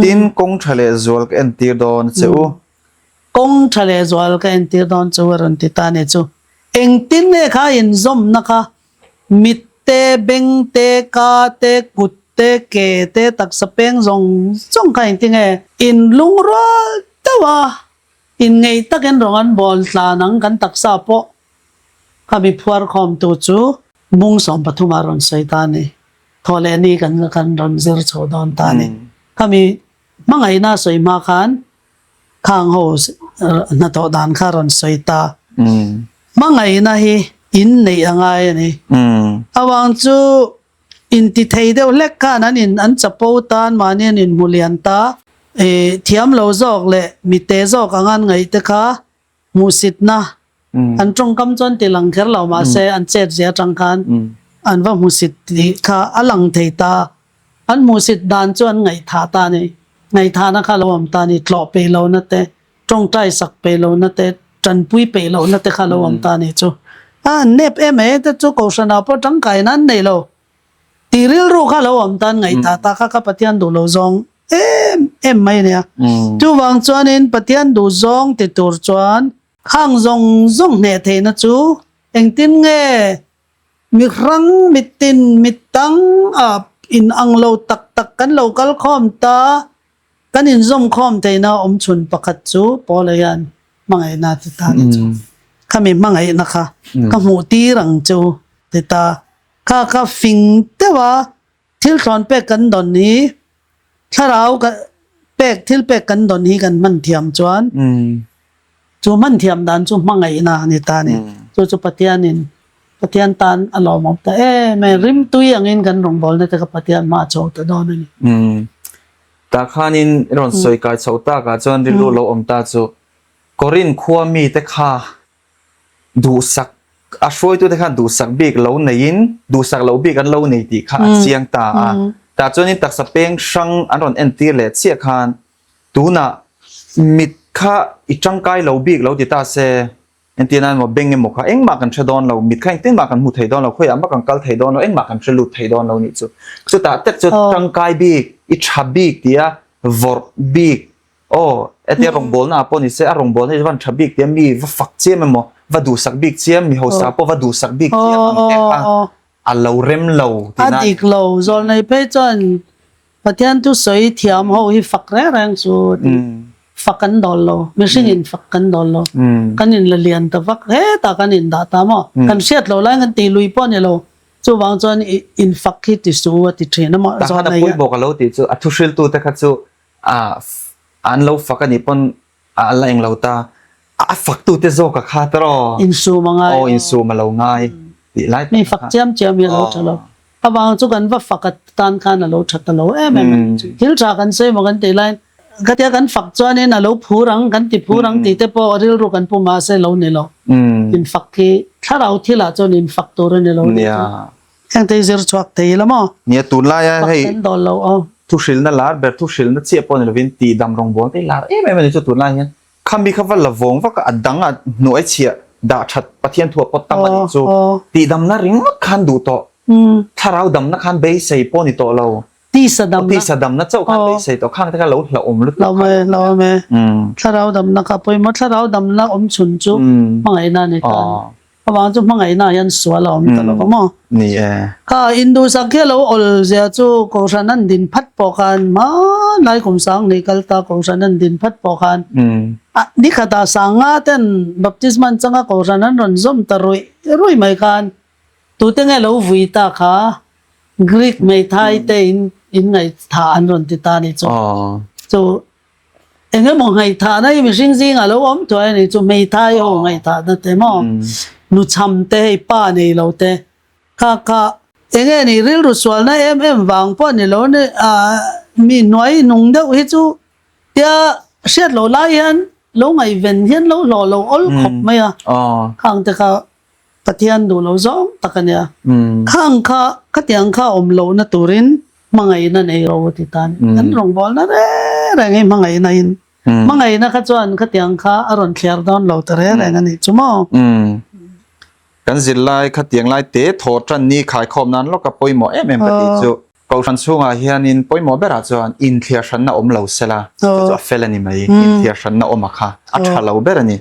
Tin, kawng tha leh zual ka entir dawn che u. Kawng tha leh zual ka entir dawn che u a rawn ti ta a ni chu. Engtin nge kha inzawmna kha mit te, beng te, ka te, kut te, ke te, taksa peng zawng zawng kha engtin nge inlungrual deuh a, inngeih takin rawng an bawl tlan ang kan taksa pawh kha mi phuarkhawmtu chu bung 13 ah rawn sawi ta a ni. Thaw leh ni kan kan rawn zir chho dawn ta a ni. Khami hmangaihna a sawi hma khan khang ho hnathawh dan kha rawn sawi ta. Hmangaihna hi in neih a ngai a ni. Avang chu inti thei deuh hlek khan an in an chapo tan mahni an inhmu lian ta. Thiam lo zawk leh mite zawk ang an ngaih te kha hmuhsitna an tawngkam chuan ti lang kher lo mahse an chet zia atang khan an va hmuhsit tih kha a lang thei ta. An hmuhsit dan chu an ngaihthah ta a ni. Ngaihthahna kha lo awm ta a ni. Tlawh peih lohna te, tawngtai sak peih lohna te, tanpui peih lohna te kha lo awm ta a ni chu. A an nep em e te chu Kohhranah pawh tangkaina an nei lo. Tih rilru kha lo awm tan ngaihthah ta kha ka Pathian duh lo zawng em em mai a nia. Chuvang chuanin Pathian duh zawng ti tur chuan khang zawng zawng hneh theihna chu engtin nge mihrang mitin mitang ah in ang lo tak tak kan lo kal khawm ta kan inzawm khawm theihna awm chhun pakhat chu Paula hian hmangaihna ti ta ni chu. Khami hmangaihna kha ka hmuh tir ang chu ti ta. Kha kha fing deuh a, thil thlawn pek kan dawn hi, thlarau ka pek thil pek kan dawn hi kan hman thiam chuan chu hman thiam dan chu hmangaihna a ni ta a ni. Chu chu Pathianin Pathian tan a lawmawm ta em em, rimtui angin kan rawngbawlna te kha Pathian hma a chho ta dawn a ni. Tah khanin i rawn sawi kai chhoh takah chuan rilru lo awm ta chu Korin khua mite kha duhsak a hruaitute khan duhsak bik lo neiin duhsak loh bik an lo nei tih kha a chiang ta a. Tah chuanin taksa peng hrang an rawn entir leh chiah khan tunah mit kha i tangkai lo bik lo ti ta se, entir nan emaw beng emaw kha engmah kan hre dawn lo, mit kha engtin mah kan hmu thei dawn lo, khawiah mah kan kal thei dawn lo, engmah kan hre lut thei dawn lo nih chu. Chutah tak chu tangkai bik, i tha bik tia vawrh bik Aw, hetia rawngbawlna ah pawh ni se, a rawngbawlna hi van tha bik tia mi va fak chiam emaw, va duhsak bik chiam, mi hausa pawh va duhsak bik chiam ang te kha a lo rem lo tihna. A dik lo, zawlnei phei chuan Pathian thusawi thiam ho hi fak reng reng chu fak an dawl lo, mihring in fak kan dawl lo, kan in la lian ta vak hetah kan in dah ta maw, kan hriat lo laiin kan tih lui pawh a ni lo, chuvang chuan in fak hi ti su a ti thin a maw zawlnei. Tahan a pawimawh ka lo tih chu a thuhriltute kha chu a an lo fak a nih pawn a la eng lo ta a fak tu te zawk a kha ta raw insum a ngai aw insum a lo ngai tih lai mi fak chiam chiam hi a lo tha lo avang chu kan va fak a tan khan a lo tha ta lo em em thil tha kan sawi maw kan tih laiin khatia kan fak chuanin a lo phur ang kan ti phur ang tih te pawh rilru kan pu mahse lo ni lo infak hi thlarau thilah chuan infak tur a ni lo nia Heng te hi zir chhuak thei ila maw? Nia tunlaia hei Fak kan dawl lo aw. Thuhrilna lar ber thuhrilna chiah pawh ni lovin tihdam rawngbâwl te hi lar em em a ni chu tunlai hian. Khami kha va la vawng vak a, a dang a hnuai chhiah dah that Pathian thu a pawt tam a nih chu. Tihdamna ringawt khan duh tawh. Thlarau damna khan beisei pawh ni tawh lo. Tisa damna. Tisa damna chauh khan beisei tawh khang te kha lo hlauhawm lutuk. Hlauhawm e, hlauhawm e. Thlarau damna kha pawimawh thlarau damna awm chhun chu hmangaihna a ni ta a ni. Avang chu hmangaihna hian sual a awm ta lo va maw? Ni e. Kha induhsak hi a lo awl zia chu Kohhran an din phat pawh khan hmanlai kum sang hnih kal ta Kohhran an din phat pawh khan ni khatah sanga ten baptisma an changa Kohhran an rawn zawm ta ruih ruih mai khan tute nge lo vui ta kha Greek hmeithai te in in ngaihthah an rawn ti ta ni chu. Chu Eng emaw ngaihthahna hi mihring zingah lo awm thuai a ni chu hmeithai ho ngaihthahna te maw nuchham te hei pa nei lo te kha kha eng nge ni rilru sualna em em vang pawh ni lo ni mi hnuai nung deuh hi chu tia hriat loh lai hian lo ngaihven hian lo hlawh lo awl khawp mai a khang te kha Pathian duh lo zawng tak a nia. Khang kha khatiang kha awm lohna turin hmangaihna nei ro a ti ta a ni. Kan rawngbawlna reng reng hi hmangaihna in Hmangaihna kha chuan khatiang kha a rawn thliar dawn lo ta reng reng a nih chu maw? Kan zirlai khatiang lai te thaw tan ni khaikhawm nan lawka pawimawh em em ka tih chu. Kohhran chhungah hianin pawimawh berah chuan inthliar hranna awm lo sela, chu chu a fel a ni mai. Inthliar hranna awm a kha a tha lo ber a ni.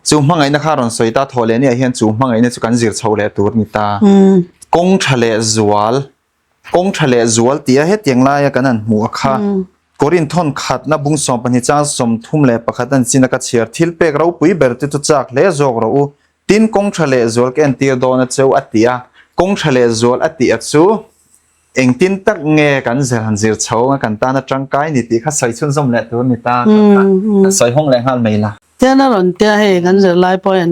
Chu hmangaihna kha rawn sawi ta thaw leh nia hian chu hmangaihna chu kan zir chho leh tur a ni ta. Kawng tha leh zual, kawng tha leh zual tia hetiang laia kan han hmuh a kha Korin thawn khatna bung 12 chang 31 an chin a ka chhiar thil pek ropui ber te chu chak hle zawk rawh u. Tin, kawng tha leh zual ka entir dawn a cheu a ti a, kawng tha leh zual a tih a chu engtin tak nge kan zir han zir chho anga kan tana tangkai ni tih kha sawi chhunzawm leh tur ni ta ka kha han sawi hawng leh nghal mai la. Tian a rawn tia hei kan zir lai pawh hian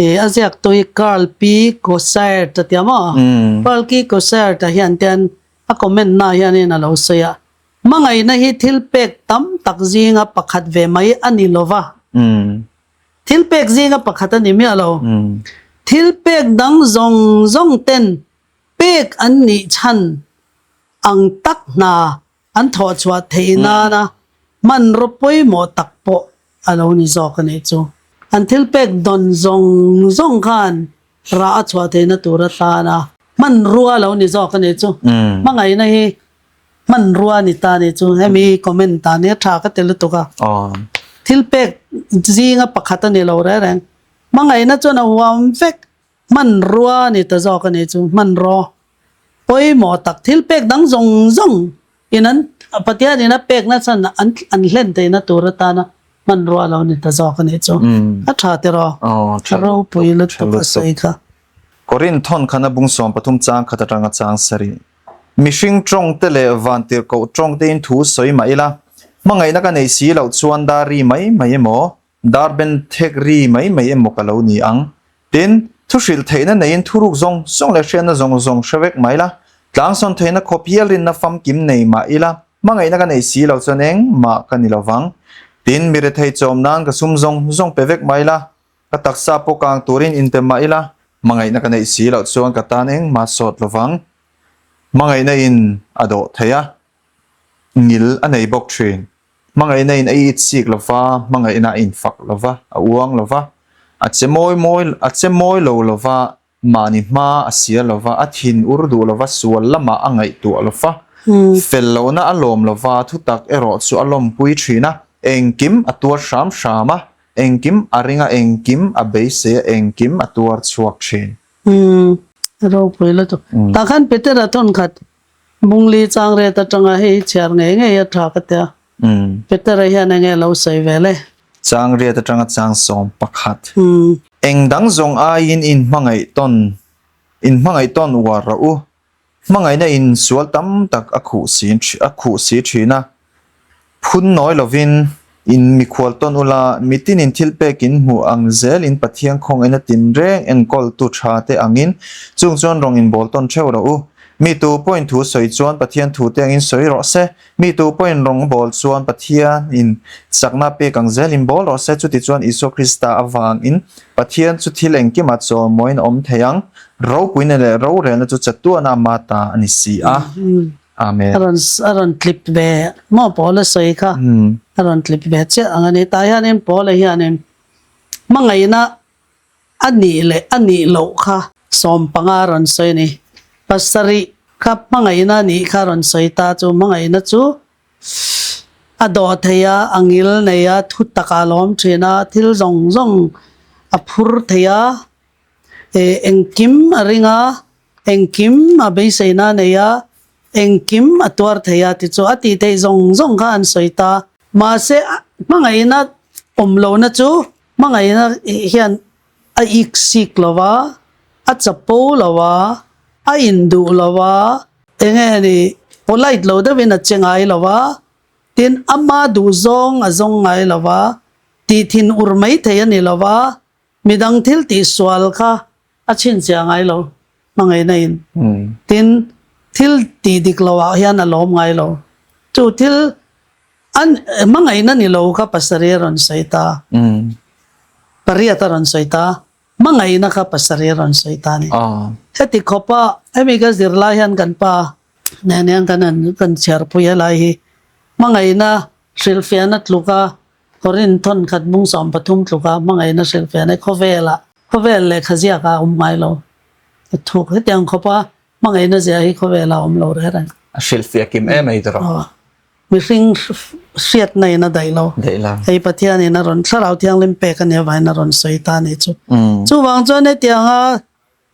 ih a ziaktu hi Carl P. Cossairt a tia maw? Carl P. Cossairt a hian tian a comment na hianin a lo sawi a, hmangaihna hi thil pek tam tak zinga pakhat ve mai a ni lova. Thil pek zinga pakhat a ni miah lo. Thil pek dang zawng zawng ten pek an nih chhan ang tak hna an thawh chhuah theih nana hmanraw pawimawh tak pawh a lo ni zawk a nih chu. An thil pek dawn zawng zawng khan rah a chhuah theihna tur atana hmanrua a lo ni zawk a nih chu. Hmangaihna hi Hmanrua ni ta ni chu hemi comment ta nia tha ka ti lutuk a. Thil pek zinga pakhat a ni lo reng reng. Hmangaihna chuan a huam vek hmanrua ni ta zawk a ni chu hmanraw pawimawh tak thil pek dang zawng zawng in an Pathian in a pek na chhan an an hlen theihna tur atana hmanrua lo ni ta zawk a ni chu. A tha tiraw? A ropui lutuk a sawi kha. Korinth thawn khan a bung 13 chang khat atanga chang sarih. Mihring tawng te leh vantirhkoh tawng tein thu sawi mah ila, hmangaihna ka neih si loh chuan dar ri mai mai emaw, dar ben thek ri mai mai emaw ka lo ni ang. Tin, thu hrilh theihna neiin thuruk zawng zawng leh hriatna zawng zawng hre vek mah ila, tlangsawn theihna khawp hial rinna famkim nei mah ila, hmangaihna ka neih si loh chuan engmah ka ni lo vang. Tin, mi rethei chawm nan ka sum zawng zawng pe vek mah ila, Ka taksa pawh kang turin inpe mah ila, hmangaihna ka neih si loh chuan ka tan engmah sawt lovang. Hmangaihna in a dawh thei a, ngil a nei bawk thin. Hmangaihna in a it sik lova, hmangaihna a infak lova, a uang lova, a che mawi mawi a che mawi lo lova, Mahni hma a sia lova, a thin ur duh lova, sual lamah a ngaihtuah lova, fel lohna a lawm lova, thutak erawh chu a lawmpui thin a, engkim a tuar hram hram a, engkim a ring a, engkim a beisei a, engkim a tuar chhuak thin. Umm, ropui lutuk. Tah khan Petera thawnkhat Bungli chang ret atanga hei hi chhiar ngei ngei a tha ka tia. Petera hian enge lo sawi vel e. Chang riat atanga chang 11. Eng dang zawng aiin in hmangaih tawn in hmangaih tawn uar rawh u. Hmangaihna in sual tam tak a khuh si a khuh si thin a. Phun nawi lovin in mikhual tawn ula, mitinin thil pek in hmuh ang zelin Pathian khawngaihna tinreng enkawltu tha te angin chung chuan rawng in bawl tawn theuh rawh u. Mi tu pawhin thu sawi chuan Pathian thu te angin sawi rawh se. Mi tu pawhin rawng bawl chuan Pathian in chakna pek ang zelin bawl rawh se. Chutichuan Isua Krista avangin Pathian chu thil engkimah chawimawiin a awm thei ang. Ropuina leh rorelna chu chatuana ama ta a ni si a. Amen. A rawn a rawn tlip ve maw Paula sawi kha a rawn tlip ve chiah ang a ni. Tah hianin Paula hianin hmangaihna a nih leh a nih loh kha 15 a rawn sawi a ni. Pasarih kha hmangaihna a nih kha a rawn sawi ta chu hmangaihna chu a dawh thei a, a ngil nei a, thu takah a lawm thin a, thil zawng zawng a phur thei a, engkim a ring a, Engkim a beiseina a nei a, engkim a tuar thei a ti chu a tih theih zawng zawng kha an sawi ta. Mahse, hmangaihna awm lohna chu hmangaihna hian a ik sik lo va, a chapo lo va, a induh lo va, enge ni polite lo deuhin a che ngai lo va, tin ama duhzawng a zawng ngai lo va, tih thin ur mai thei a ni lo va, midang thil tihsual kha A chhinchhiah ngai lo hmangaihna in. Tin, thil tih dik lo ah hian a lawm ngai lo. Chu thil an hmangaihna ni lo kha pasarih a rawn sawi ta. Pariat a rawn sawi ta. Hmangaihna kha pasarih a rawn sawi ta a ni. Heti khawp a hemi ka zirlai hian kan pa nen hian kan han kan chhiarpui helai hi hmangaihna. Hrilhfiahna tluka Korinth thawnkhat bung 13 tluka hmangaihna hrilhfiahna hi khawvelah khawvel lehkha ziakah a awm ngai lo. A thuk hetiang khawpa hmangaihna zia hi khawvelah a awm lo reng reng. A hrilhfiah kim em ei tawh rawh. Mihring hriatna in a daih lo. Daih lo. Hei Pathianin a rawn Thlarau Thianghlim pek a nih avangin a rawn sawi ta a nih chu. Chuvang chuan hetianga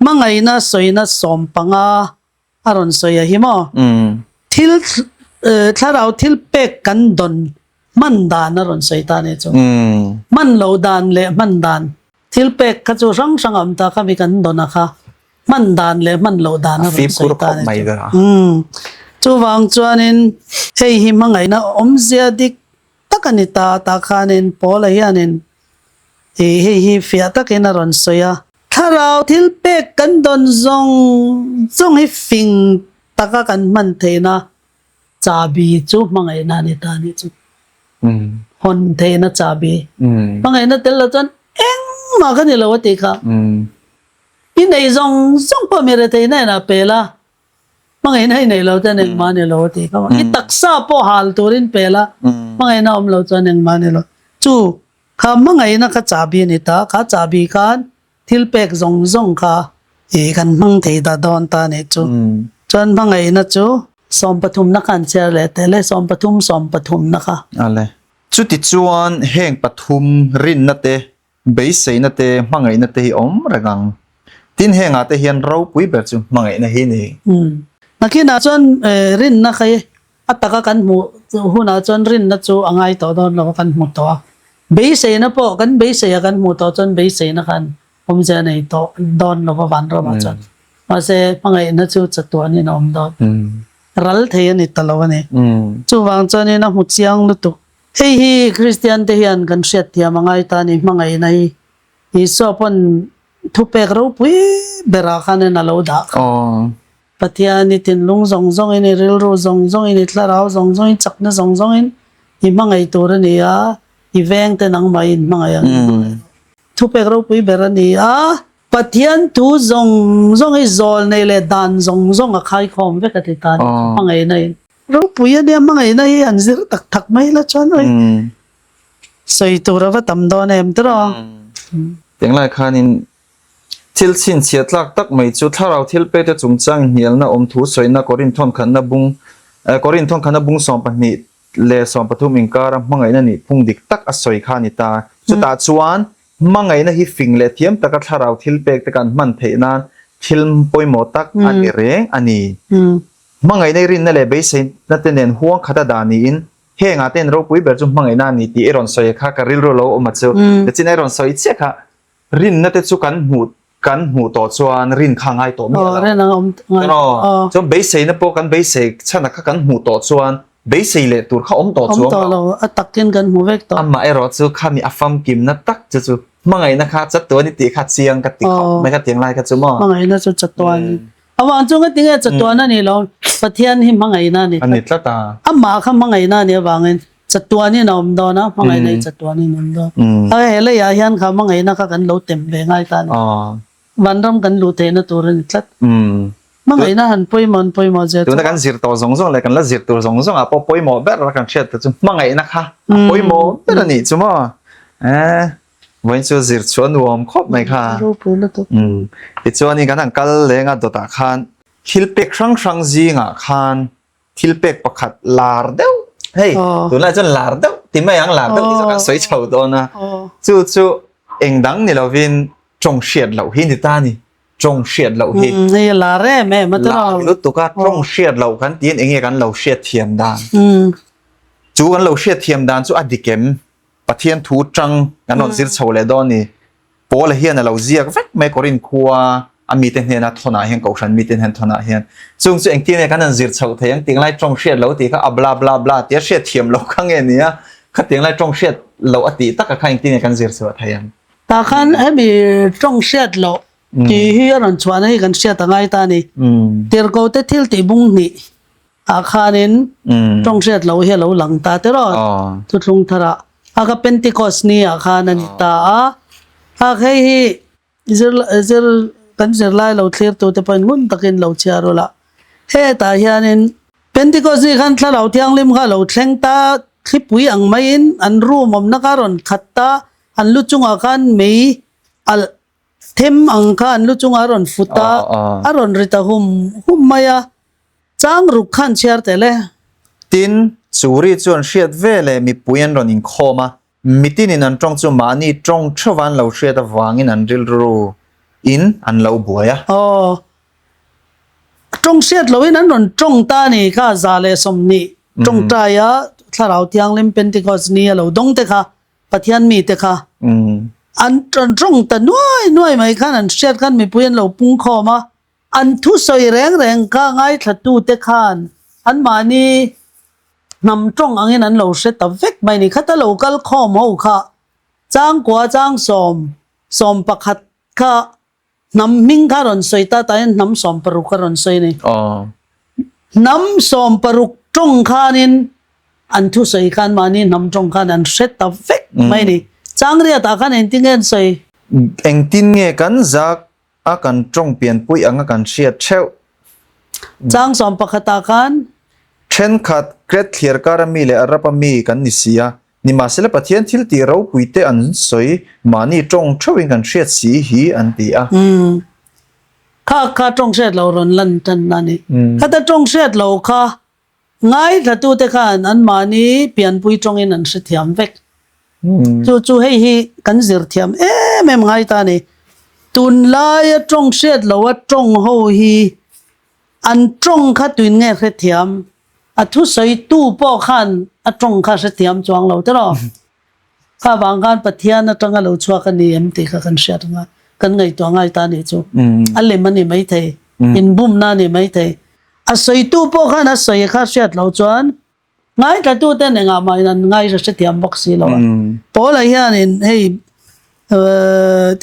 hmangaihna sawina 15 a rawn sawi a hi maw? Thil thlarau thil pek kan dawn hman dan a rawn sawi ta a nih chu. Hman lo dan leh hman dan. Thil pek kha chu hrang hrang a awm ta kha mi kan dawn a kha. Hman dan leh hman loh dan a rawn sawi ta a nih chu. Chuvang chuanin hei hi hmangaihna awmzia dik tak a ni ta tah khanin Paula hianin ih hei hi fiah takin a rawn sawi a. Thlarau thil pek kan dawn zawng zawng hi fing taka kan hman theihna chabi chu hmangaihna a ni ta a nih chu. Hawn theihna chabi. Hmangaihna tel lo chuan engmah ka ni lo a tih kha. I nei zawng zawng pawh mi retheihna inah pel a, hmangaihna i nei lo chuan engmah a ni lo a tih kha. I taksa pawh hal turin pel a, hmangaihna awm lo chuan engmah a ni lo. Chu kha hmangaihna kha chahbi a ni ta, kha chahbi khan thil pek zawng zawng kha i kan hmang thei ta dawn ta a nih chu. Chuan hmangaihna chu 13 na kha an chhiar leh teh le, 13 13 na kha. Ale. Chutichuan heng pathum rinna te Beiseina te, hmangaihna te hi awm reng ang. Tin hengah te hian ropui ber chu hmangaihna hi ni. Nakinah chuan rinna kha hi a taka kan hmuh hunah chuan rinna chu a ngai tawh dawn lo a kan hmu tawh a. Beiseina pawh kan beisei a kan hmuh tawh chuan beiseina khan awmzia a nei tawh dawn lo va vanramah chuan. Mahse hmangaihna chu chatuanin a awm dawn. Ral thei a ni ta lo a ni. Chuvang chuanin a hmu chiang lutuk. Hei hi Kristian te hian kan hriatthiam a ngai ta ni hmangaihna hi Isua pawn thupek ropui berah khanin a lo dah kha. Pathian i thinlung zawng zawngin, i rilru zawng zawngin, i thlarau zawng zawngin, chakna zawng zawngin i hmangaih tur a ni a, i veng te nangmah i inhmangaih ang i hmangaih rawh. Thupek ropui ber a ni a, Pathian thu zawng zawng hi zawl nei leh dan zawng zawng a khaikhawm vek a ti ta ni hmangaihna in. Ropui a nia hmangaihna hi an zir tak tak mai la chuan oi sawi tur a va tam dawn em tiraw. Tinglai khanin thil chhinchhiah tlak tak mai chu thlarau thil pete chungchang inhnialna awm thu sawina Korinth thawnkhatna bung Korinth thawnkhatna bung 12 leh 13 inkara hmangaihna nih phung dik tak a sawi kha a ni ta. Chutah chuan hmangaihna hi fing leh thiam taka thlarau thil pek te kan hman theih nan thil pawimawh tak a ni reng a ni. Hmangaihna i rinna leh beiseina te nen huang khat a dah niin, hengah te in ropui ber chu hmangaihna a ni tih i rawn sawi kha ka rilru lo awm a chu. Nichin a i rawn sawi chiah kha rinna te chu kan hmuh kan hmuh tawh chuan rin kha ngai tawh miah lo. Tiraw? Chuan beiseina pawh kan beisei chhan a kha kan hmuh tawh chuan beisei leh tur kha awm tawh chuang lo. A takin kan hmu vek tawh. Amah erawh chu khami a famkimna tak chu chu hmangaihna kha chatuan i tih kha chiang ka ti khawp mai kha tiang lai kha chu maw? Hmangaihna chu chatuan. Avang chu ngati nge chatuan a ni lo, Pathian hi hmangaihna a ni tlat. A ni tlat a. Amah kha hmangaihna a nih avangin chatuanin a awm dawn a, hmangaihna hi chatuanin a awm dawn. A he leiah hian kha hmangaihna kha kan lo tem ve ngai ta a ni. Vanram kan luh theihna tur a ni tlat. Hmangaihna han pawimawh an pawimawh zia chu. Tuna kan zir tawh zawng zawng leh kan la zir tur zawng zawngah pawh pawimawh ber a kan hriat te chu hmangaihna kha a pawimawh ber a nih chu maw. Vawiin chu zir chu a nuam khawp mai kha. Ropui lutuk. Umm. Tichuanin kan han kal leng a dawtah khan thil pek hrang hrang zingah khan thil pek pakhat lar deuh hei tunlai chuan lar deuh ti mai ang lar deuh tih chu kan sawi chho dawn a. Chu chu eng dang ni lovin tawng hriat loh hi ni ta a ni. Tawng hriat loh hi. Hei a lar em em a tiraw. Lar lutuk a tawng hriat loh kan tiin eng nge kan lo hriat thiam dan. Chu kan lo hriat thiam dan chu a dik em? Pathian thu tang kan rawn zir chho leh dawn ni. Paula hian a lo ziak vek mai Korinth khua a mite hnena thawnah hian Kohhran mite hnen thawnah hian chung chu engtin nge kan han zir chhoh thei ang tinglai tawng hriat lo tih kha a bla bla bla tia hriat thiam lo kha nge nia khatiang lai tawng hriat loh a tih taka kha engtin nge kan zir chhuah thei ang. Tah khan hemi tawng hriat loh tih hi a rawn chhuahna hi kan hriat a ngai ta a ni. Tirhkohte thil tih bung hnih Ah khanin tawng hriat loh hi a lo lang ta tiraw thuthlung tharah a ka Pentecost ni ah khan a ni ta a, a hei hi zir zir kan zirlai lo thlir tu te pawhin ngun takin lo chhiar ula hetah hianin Pentecost ni khan Thlarau Thianghlim kha a lo thleng ta. thlipui ang maiin an room awmna kha a rawn khat ta, an lu chungah khan mei alh them ang kha an lu chungah a rawn fut a, a rawn ri ta hum hum mai a, chang ruk khan chhiar tel e. Tin, chu ri chuan hriat veleh mipui an rawn inkhawm a, Mitinin an tawng chu mahni tawng theuh an lo hriat avangin an rilru in an lo buai a. Aw, tawng hriat loin an rawn tawng ta a ni kha 120 tawngtaia Thlarau Thianghlim Pentecost ni a lo dawng te kha, Pathian mi te kha an rawn tawng ta nuai nuai mai khan an hriat khan mipui an lo pung khawm a, An thusawi reng reng kha ngaithlatute khan anmahni hnam tawng angin an lo hre ta vek mai ni. Khata lo kal khawm ho kha changkua changsawm 11 kha hnam hming kha rawn sawi ta ta hian hnam 16 a rawn sawi a ni. Hnam 16 tawng khanin an thusawi khan mahni hnam tawng khan an hre ta vek mai ni. Changriatah khan engtin nge an sawi? Engtin nge kan zak A kan tawng pianpui anga kan hriat theuh. Chang 11 ah khan. Thenkhat Kret thliar kara mi leh Arab a mi kan ni si a, nimahsela Pathian thil tih ropui te an sawi mahni tawng theuhin kan hriat si hi an ti a. Umm. Kha kha tawng hriat lo rawn lan tan a ni. Khata tawng hriat lo kha Ngaithlatute khan anmahni pianpui tawngin an hrethiam vek. Chu chu hei hi kan zir thiam em em ngai ta a ni. Tunlaia tawng hriat loa tawng ho hi an tawng kha tuin nge hrethiam? A thusawitu pawh khan a tawng kha hrethiam chuang lo tiraw? Kha vang khan Pathian atanga lo chhuak a ni em tih kha kan hriat anga kan ngaihtuah ngai ta a nih chu. A lem a ni maithei, inbumna a ni maithei. A sawitu pawh khan a sawi kha hriat loh chuan ngaithlatuten engah mah in an ngaihra hrethiam bawk si lo a. Paula hianin hei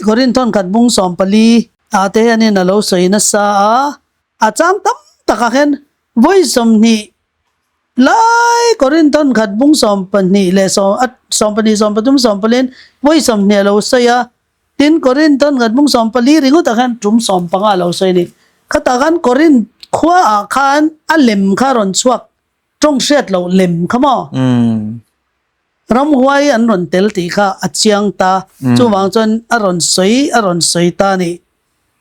Korinthon khat bung 14 ah te hianin a lo sawi nasa a, a chang tam takah hian vawi 20 Lai Korinthon khat bung 12 leh 12, 13, 14 in vawi 20 a lo sawi a, tin Korinthon khat bung 14 ringawtah khan tum 15 a lo sawi a ni. Khatah khan Korinth khuaah khan a lem kha rawn chhuak tawng hriat loh lem kha maw? Ramhuai an rawn tel tih kha a chiang ta, chuvang chuan a rawn sawi a rawn sawi ta a ni.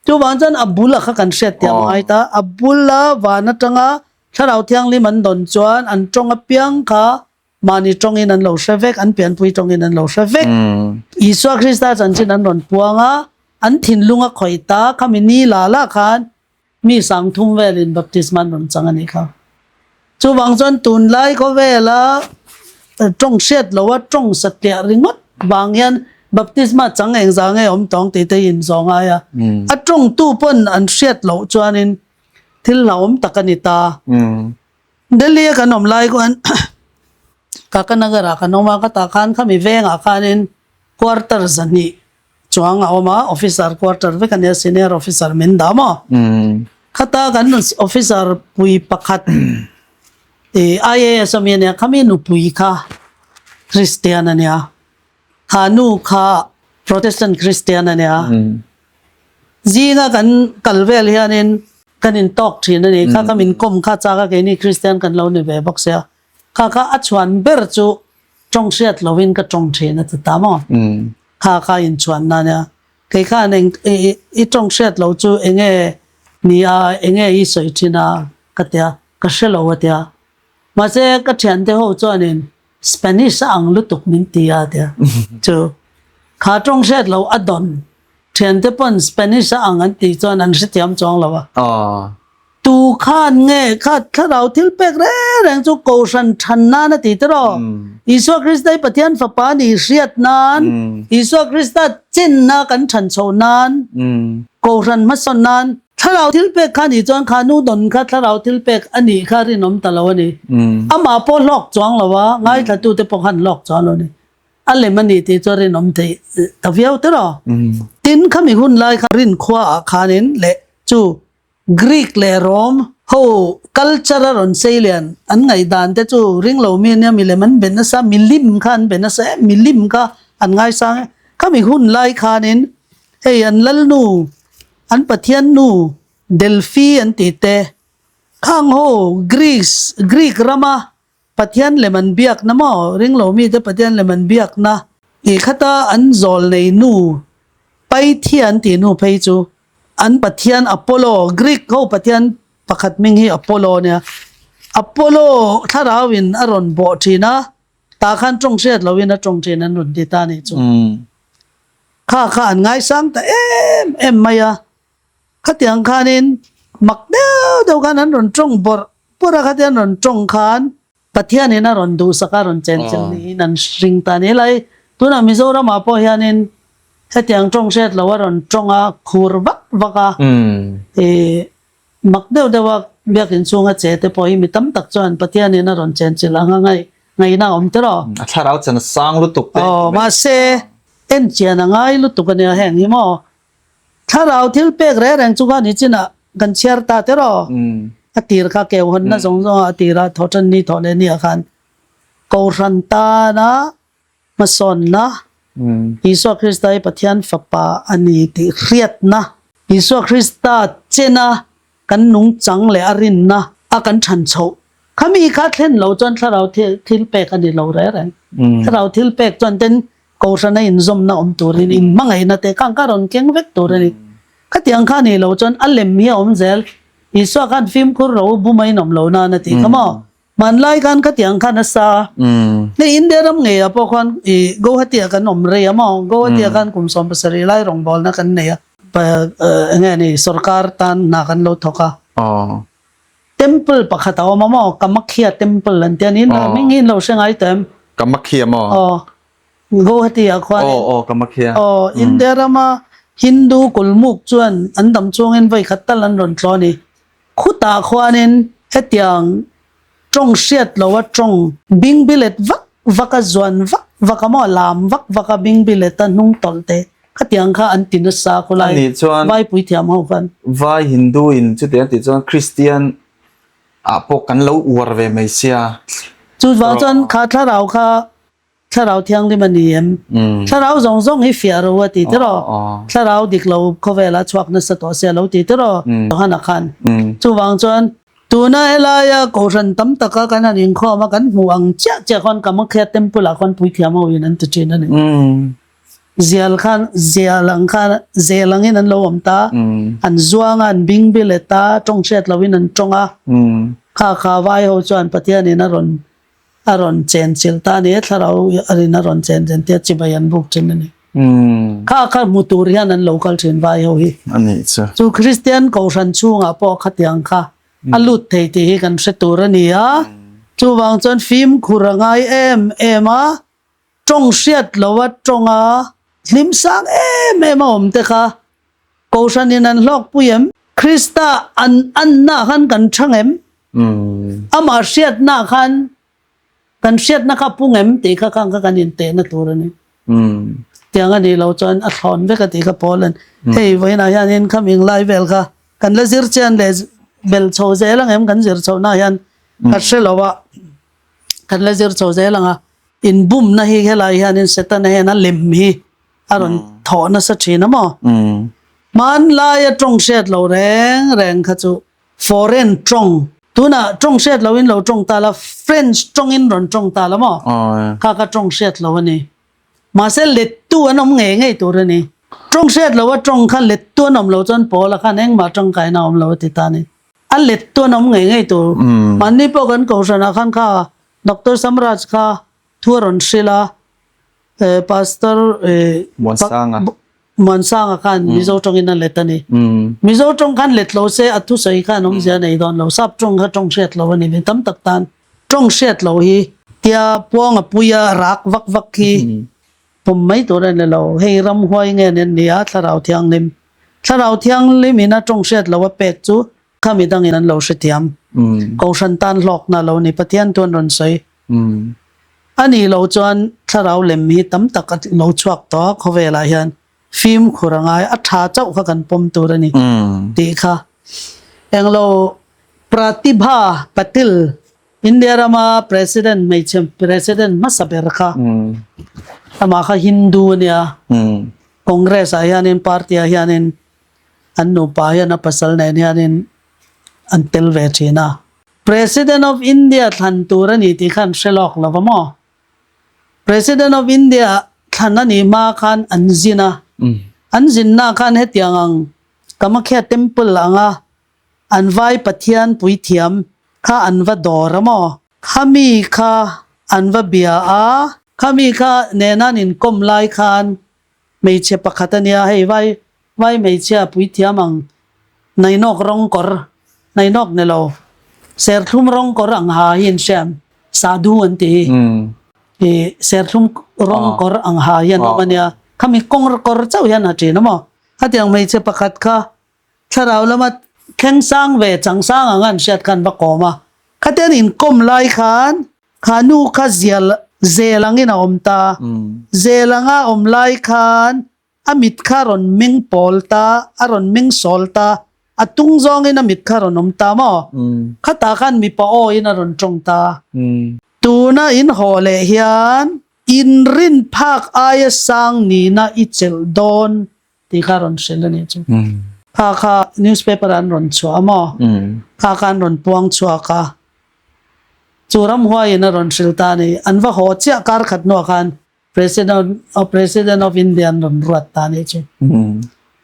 Chuvang chuan a bula kha kan hriat tiang ngai ta, a bula van atanga Thlarau Thianghlim an dawn chuan an tawng apiang kha mahni tawngin an lo hre vek, an pianpui tawngin an lo hre vek. Isua Krista chanchin an rawn puang a, an thinlung a khawih ta, khami ni la la khan mi 3000 velin baptisma an rawn chang a nih kha. Chuvang chuan tunlai khawvela tawng hriat loa tawng satliah ringawt vang hian baptisma chang engzah nge awm tawng tih te hi inzawh ngai a. A tawngtu pawn an hriat loh chuanin thil hlauhawm tak a ni ta. Delhi a kan awm lai khuan Kakanagar ah kan awm a, ka tah khan khami vengah khanin quarter 200 chuang a awm a, officer quarter vek a nia, senior officer min dah maw? Khata kan officer pui pakhat IAS ami a nia, khami nupui kha Christian a nia, kha nu kha Protestant Christian a nia. Zinga kan kal vel hianin kan intawk thin a ni. Kha ka min kawm kha chak a, keini Kristian kan lo ni ve bawk sia. Kha kha a chhuan ber chu tawng hriat lovin ka tawng thin a ti ta maw? Kha kha inchhuan na nia. Kei khan eng i tawng hriat lo chu enge ni a, enge i sawi thin a ka tia, ka hre lo a tia. Mahse ka thiante ho chuanin Spanish a ang lutuk min ti a tia. Chu kha tawng hriat lo a dawn thiante pawn Spanish a ang an tih chuan an hrethiam chuang lo a. Tu khan nge kha thlarau thil pek reng reng chu kohhran than nan a ti tiraw? Isua Krista hi Pathian fapa a nih hriat nan, Isua Krista chenna kan than chhoh nan, kohhran hmasawn nan Thlarau thil pek kha nih chuan kha nu dawn kha thlarau thil pek a nih kha rinawm ta lo a ni. Amah pawh hlawk chuang lo a, ngaithlatute pawh khan hlawk chuang lo a ni. A lem a nih tih chu a rinawm theih ta viau te rawh. Tin, khami hun lai kha rinkhua ah khanin leh chu Greek leh Rome ho culture a rawn sei lian an ngaihdan te chu ring lo mi ania milem an be nasa, milim kha an be nasa em, milim kha an ngaisang e. Khami hun lai khanin hei an lalnu An pathian nu Delphi an tih te, khang ho Greece, Greek rama Pathian lem an biakna maw ringlo mite Pathian lem an biakna tih khata an zawl nei nu Paithian tih nu phei chu an Pathian Apollo, Greek ho Pathian pakhat hming hi Apollo a nia, Apollo thlarau in a rawn bawh thin a, tah khan tawng hriat lo in a tawng thin an rawn ti ta a nih chu. Kha kha an ngaisang ta em em mai a, khatiang khanin mak deuh deuh khan an rawn tawng bawrh bawrh a, khatiang an rawn tawng khan Pathianin a rawn duhsak a rawn chenchilh niin an hring ta a ni. Helai tunah Mizoramah pawh hianin hetiang tawng hriat lo a rawn tawng a, khur vak vak a, ih mak deuh deuh a biakin chhunga che te pawh hi mi tam tak chuan Pathianin a rawn chenchilh ang a ngaih ngaihna a awm tiraw. A thlarau chan a sang lutuk te. Aw, mahse enchian a ngai lutuk a nia heng hi maw. Thlarau thil pek reng reng chu kha ni chinah kan chhiar ta te raw. A tir kha keu hawnna zawng zawngah a tirah thaw tan ni thawh leh ni ah khan Kohhran tana hmasawnna, Isua Krista hi Pathian Fapa a ni tih hriatna, Isua Krista chena kan nungchang leh a rinna a kan than chhoh khami kha thlen lo chuan thlarau thil pek a ni lo reng reng. Thlarau thil pek chuan ten Kohhrana inzawmna awm turin inhmangaihna te khan ka rawn keng vek tur a ni. Khatiang kha nih loh chuan a lem hi a awm zel. Isua khan fimkhur ro buma inawm lo nan a tih kha maw? Hmanlai khan khatiang khan a sa a. Hei India ram ngeiah pawh khuan ih Guwahati ah kan awm rei a maw? Guwahati ah khan kum 70 lai rawngbawlna kan nei a. Eng nge ni sorkar tan hna kan lo thawk a. Temple pakhat a awm a maw? Kamakhya Temple an tia niin hming hi in lo hre ngai tawh em? Kamakhya maw? Aw. Guwahati ah khuan Aw aw Kamakhya. Aw India rama Hindu kulmuk chuan an dam chungin vawi khat tal an rawn tlaw a ni. Khutah khuanin hetiang tawng hriat loa tawng bingbilet vak vak a zuan vak vak a maw lam vak vak a bingbilet a hnung tawlh te khatiang kha an ti nasa khawlai Ani chuan Vaipui thiam ho khan. Vai Hindu in chutiang tih chuan Kristian ah pawh kan lo uar ve mai sia. Chuvang chuan kha thlarau kha Thlarau Thianghlim a ni em? Thlarau zawng zawng hi fiah ro a ti tiraw? Thlarau dik lo khawvela chhuak nasa tawh sia lo ti tiraw? Johana khan. Chuvang chuan tuna helaia Kohhran tam taka kan han inkhawm a, kan hmuh ang chiah chiah khawn Kamakhya Temple ah khawn puithiam ho in an ti thin a ni. Zial khan zial ang khan zel angin an lo awm ta, an zuang a, an bingbi let a, tawng hriat loin an tawng a. Kha kha vai ho chuan Pathianin a rawn A rawn chen chilh ta a ni e, thlarau a rin a rawn chen chen tia chibai an buk thin a ni. Kha kha hmu tur hian an lo kal thin vai ho hi. A nih chu. Chu Kristian Kohhran chhungah pawh khatiang kha a lut thei tih hi kan hre tur a ni a. Chuvang chuan fimkhur a ngai em em a, tawng hriat lo a tawng a hlim sang em em a awm te kha Kohhranin an hlawkpui em? Krista an anna khan kan chhang em? Amah hriatna khan kan hriatna kha pung em tih kha khang kha kan intehna tur a ni. Tiang a nih loh chuan a thlawn vek a tih kha Paul an hei vawiinah hianin khaming lai vel kha kan la zir chian leh bel chho zel ang em kan zir chhohna hian ka hre lo a, kan la zir chho zel ang a, inbumna hi helai hianin Setana hian a lem hi a rawn thawh nasa thin a maw? Hmanlaia tawng hriat lo reng reng kha chu Foreign tawng, tunah tawng hriat loin lo tawng ta la, French tawngin rawn tawng ta la maw? Kha kha tawng hriat lo a ni. Mahse lettu an awm ngei ngei tur a ni. Tawng hriat loa tawng kha lettu an awm lo chuan Paula khan engmah tangkaina a awm lo a ti ta a ni. A lettu an awm ngei ngei tur. Mahni pawh kan Kohhranah khan kha Doctor Samraj kha thu a rawn hrilh a, Pastor Muansanga. Muansanga khan Mizo tawngin a let a ni. Mizo tawng khan let lo se a thusawi khan awmzia a nei dawn lo. Sap tawng kha tawng hriat lo a ni. Mi tam tak tan tawng hriat lo hi tia puanga puia rak vak vak hi pawm mai tur a ni lo. Hei ramhuai nge nen ni a Thlarau Thianghlim. Thlarau Thianghlim in a tawng hriat lo a pek chu kha midangin an lo hrethiam. Kohhran tan hlawkna lo ni. Pathian chuan rawn sawi. A nih loh chuan thlarau lem hi tam tak a lo chhuak tawh a, khawvelah hian fimkhur a ngai, a tha chauh kha kan pawm tur a ni tih kha. Englo Pratibha Patil, India rama President hmeichhe President hmasa ber kha, amah kha Hindu a nia, Congress ah hianin party ah hianin an nupa hian a pasal nen hianin an tel ve thin a. President of India thlan tur a ni tih kha an hre lawk lo va maw? President of India thlan a nih hma khan an zin a, an zinna khan hetiang ang Kamakhya Temple anga an vai Pathian puithiam kha an va dawr a maw? Khami kha an va bia a, khami kha nena an inkawm lai khan hmeichhe pakhat a nia, hei vai vai hmeichhia puithiam ang nainawk rawng kawr, nainawk ni lo, serthlum rawng kawr ang ha hi an hria em? Sadhu an ti hi. I serthlum rawng kawr ang ha hian awm a nia, khami kawng kawr chauh hian ha thin a maw? Khatiang hmeichhe pakhat kha Thlarau lama thleng sang ve chang sang ang an hriat khan va kawm a, khatiang inkawm lai khan kha nu kha zial zel angin a awm ta, zel anga awm lai khan a mit kha rawn meng pawl ta, a rawn meng sawl ta, a tung zawngin a mit kha rawn awm ta maw? Khatah khan mipa awiin a rawn tawng ta. Tuna in haw leh hian inrin phak aia sang nihna i chelh dawn tih kha rawn hrilh a nih chu. Kha kha newspaper an rawn chhuah a maw? Kha kha an rawn puang chhuak a. Chu ramhuaiin a rawn hrilh ta a ni. An va haw chiah kar khat hnuah khan President of President of India an rawn ruat ta a nih chu.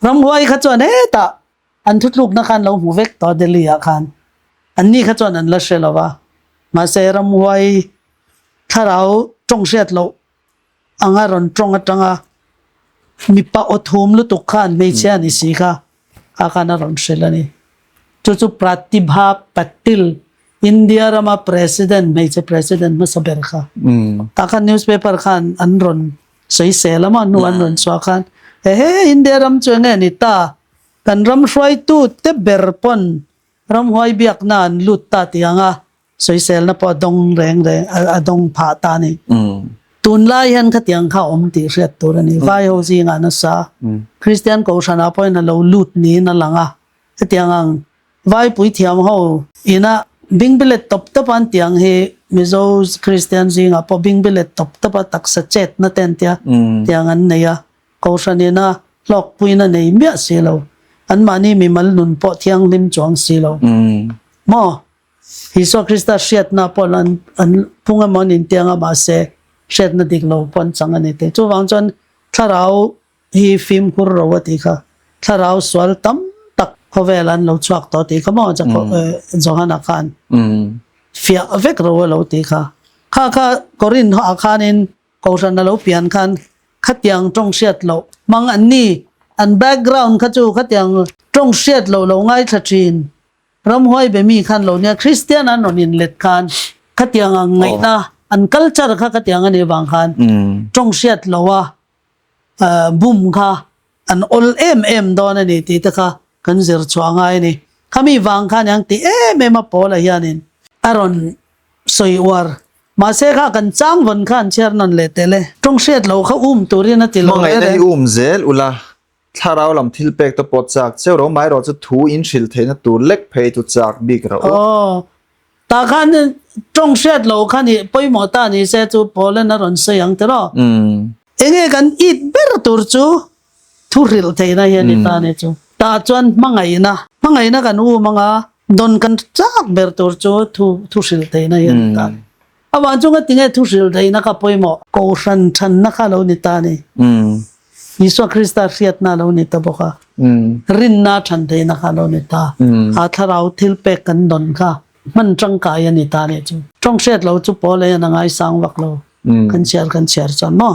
Ramhuai kha chuan hetah an thutlukna khan lo hmu vek tawh Delhi ah khan. Anni kha chuan an la hre lo va. Mahse ramhuai thlarau tawng hriat loh anga rawn tawng atanga mipa aw thum lutuk khan hmeichhia a ni si kha kha khan a rawn hrilh a ni. Chu chu Pratibha Patil, India rama President, hmeichhe President hmasa ber kha. Tah khan newspaper khan an rawn sawisel a maw hnu an rawn chhuah khan ehe India ram chu enge ni ta kan ram hruaitu te ber pawn ramhuai biakna an lut ta tih anga Sawiselna pawh a dawng reng reng a dawng phah ta a ni. Tunlai hian khatiang kha a awm tih hriat tur a ni. Vai ho zingah nasa Kristian Kohhranah pawhin a lo lut niin a lang a. Hetiang ang vai puithiam ho ina bingbilet tawp tawp an tih ang hi Mizo Kristian zingah pawh bingbilet tawp tawp a taksa chetna te an tia tiang an nei a. Kohhran ina hlawkpuina nei miah si lo. Anmahni mimal nun pawh thianghlim chuang si lo. Maw? Isua Krista hriatna pawh an an phung emaw an intiang a mahse hriatna dik lo pawh an chang a ni tih. Chuvang chuan thlarau hi fimkhur ro a tih kha thlarau sual tam tak khawvel an lo chhuak tawh tih kha maw Johana khan fiah vek ro a lo tih kha. Kha kha Korinth ah khanin Kohhran a lo pian khan khatiang tawng hriat loh hmang an ni. An background kha chu khatiang tawng hriat loh lo ngaithla thin. Ramhuai be mi khan lo nia Kristian an rawn inlet khan khatiang ang ngaihna an culture kha khatiang a nih vang khan tawng hriat lo a bum kha an awl em em dawn a ni tih te kha kan zir chhuah ngai a ni. Khami vang khan ang ti em em a Paula hianin a rawn sawi uar. Mahse kha kan chang vawn kha an chhiar nawn leh tel e. Tawng hriat loh kha um turin a ti lo Hmangaihna hi um zel ula Thlarau lam thil pek te pawh chak cheu ro mai rawh chu thu in hrilh theihna tur lek phei chu chak bik rawh u. Aw, tah khan tawng hriat loh kha nih pawimawh ta ni se chu Poland a rawn sawi ang tiraw? Enge kan it ber tur chu thu hrilh theihna hi a ni ta ni chu. Tah chuan hmangaihna, hmangaihna kan um anga dawn kan chak ber tur chu thu thu hrilh theihna hi a ni ta. Amah chu ngatinge thu hrilh theihna kha pawimawh? Kohhran thanna kha lo ni ta a ni. Isua Krista hriatna a lo ni ta bawk a. Rinna than theihna kha a lo ni ta. A thlarau thil pek kan dawn kha hman tangkai a ni ta a nih chu. Tawng hriat lo chu pawl hian a ngaisang vak lo. Kan chhiar kan chhiar chuan maw?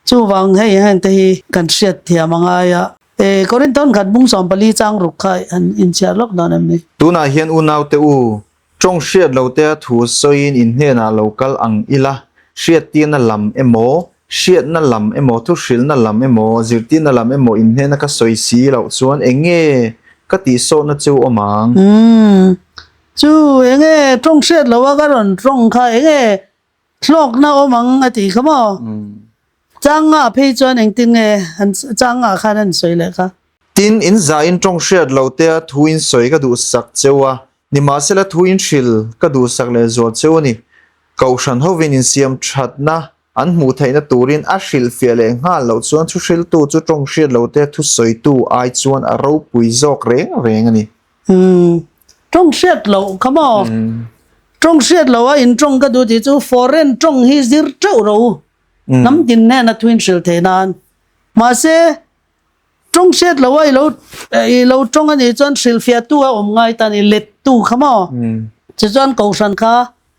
Chuvang hei hengte hi kan hriat thiam a ngai a. E Korinthon khat bung 14 chang ruk kha han inchhiar lawk dawn em ni? Tunah hian unaute u, Tawng hriat lo te thu sawiin in hnenah lo kal ang ila, hriattirna lam emaw, hriatna lam emaw, thuhrilhna lam emaw, zirtirna lam emaw in hnena ka sawi si loh chuan eng nge ka tihsawhna chu awm ang? Umm, chu eng nge tawng hriat loh a ka rawn tawng kha eng nge Hlawkna awm ang a tih kha maw? Changa phei chuan engtin nge an changa khan an sawi leh kha? Tin, in zahin tawng hriat lo tea thu in sawi ka duhsak cheu a, nimahsela thu in hril ka duhsak leh zual cheu a ni. Kohhran hovin insiam thatna an hmuh theihna turin a hrilhfiah leh nghal loh chuan thuhriltu chu tawng hriat lo tea thu sawitu ai chuan a ropui zawk reng reng a ni. Umm. Tawng hriat loh kha maw? Tawng hriat loh a in tawng ka duh tih chu foreign tawng hi zir teuh ro u. Hnam tin hnena thuin hrilh theih nan. Mahse, tawng hriat loh a i lo i lo tawng a nih chuan hrilhfiahtu a awm ngai ta a ni, lettu kha maw? Tichuan kohhran kha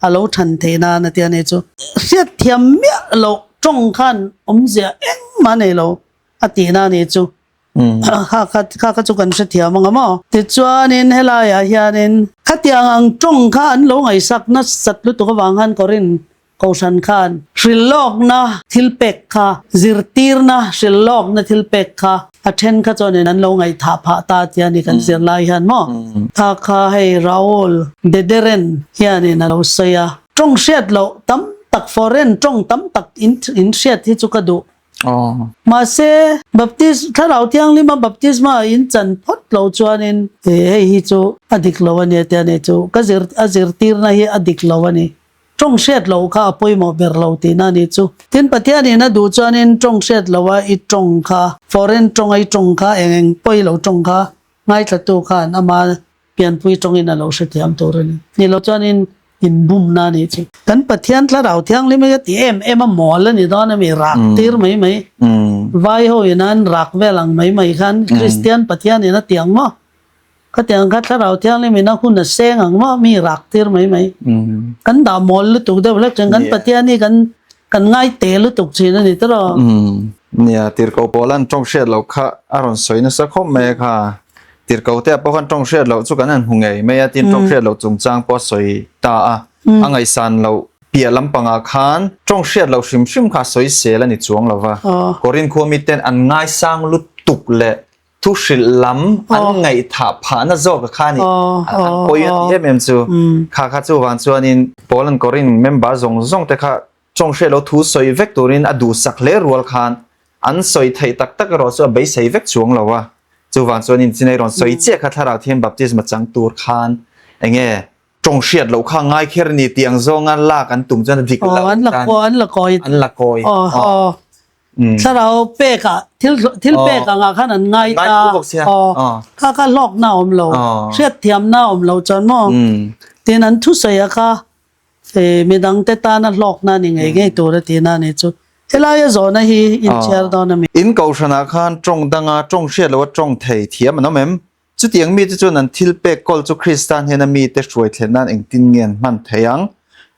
a lo than theih nan a ti a ni chu. Hriat thiam miah loh tawng khan awmzia engmah a nei lo a tihna a ni chu. Kha kha kha kha chu kan hrethiam ang a maw? Tichuanin helaiah hianin khatiang ang tawng kha an lo ngaihsak nasat lutuk avang khan Korin Kohhran khan hrilhlawkna thil pek kha, zirtirna hrilhlawkna thil pek kha a then kha chuanin an lo ngaihthah phah ta tia ni kan zir lai hian maw? Kha kha hei Raoul Dederen hianin a lo sawi a, tawng hriat loh tam tak foreign tawng tam tak in hriat hi chu ka duh. Mahse, Baptist, Thlarau Thianghlima baptisma in chan phawt lo chuanin hei hi chu a dik lo a ni a ti a ni chu. Ka zir, a zirtirna hi a dik lo a ni. Tawng hriat loh kha a pawimawh ber lo tihna a ni chu. Tin, Pathianin a duh chuanin tawng hriat loha i tawng kha, foreign tawnga i tawng kha, eng eng pawh i lo tawng kha ngaithlatu khan ama Pianpui tawngin a lo hrethiam tur a ni. Ni lo chuanin inbumna a nih chu. Kan Pathian Thlarau Thianghlim hi a ti em em a, mawl a ni dawn a mi, rak tir mai mai. Vai ho in an rak vel ang mai mai khan Kristian Pathian in a ti ang maw? Khatiang kha Thlarau Thianghlim in a hun a seng ang maw? Mi rak tir mai mai. Kan dah mawl lutuk deuh hlek thin. Kan Pathian hi kan kan ngai te lutuk thin a ni tawh. Nia, tirhkoh pawl an tawng hriat loh kha a rawn sawi nasa khawp mai a kha. Tirhkoh te ah pawh khan tawng hriat loh chu kan han hmu ngei mai a, tin tawng hriat loh chungchang pawh a sawi ta a, a ngaihsan loh piah lampangah khan tawng hriat loh hrim hrim kha a sawi sel a ni chuang lo va. Korin khua miten an ngaisang lutuk leh thu hrilh lam an ngaihthah phahna zawk a kha a ni. An pawi a ti em em chu. Kha kha chuvang chuanin Paul-a'n Korin member zawng zawng te kha tawng hriat loh thu sawi vek turin a duhsak hle rual khan an sawi theih tak tak erawh chu a beisei vek chuang lo a. Chuvang chuan inchina i rawn sawi chiah kha Thlarau Thiam Baptisma chang tur khan enge tawng hriat loh kha ngai kher ni tih ang zawnga lak an tum chuan a dik loh an la an la kawi an la kawi aw Thlarau pek ah thil thil pek angah khan an ngai ta aw kha kha hlawkna a awm lo hriat thiamna a awm lo chuan maw tin an thusawi a kha He midangte tana hlawkna ni ngei ngei tur a tihna a nih chu. Helaia zawhna hi inchhiar dawn a mi. In kohhranah khan tawng danga tawng hriat loha tawng thei thiam an awm em? Chutiang mite chuan an thil pek kawl chu Krista hnena mite hruai thlen nan engtin nge an hman thei ang?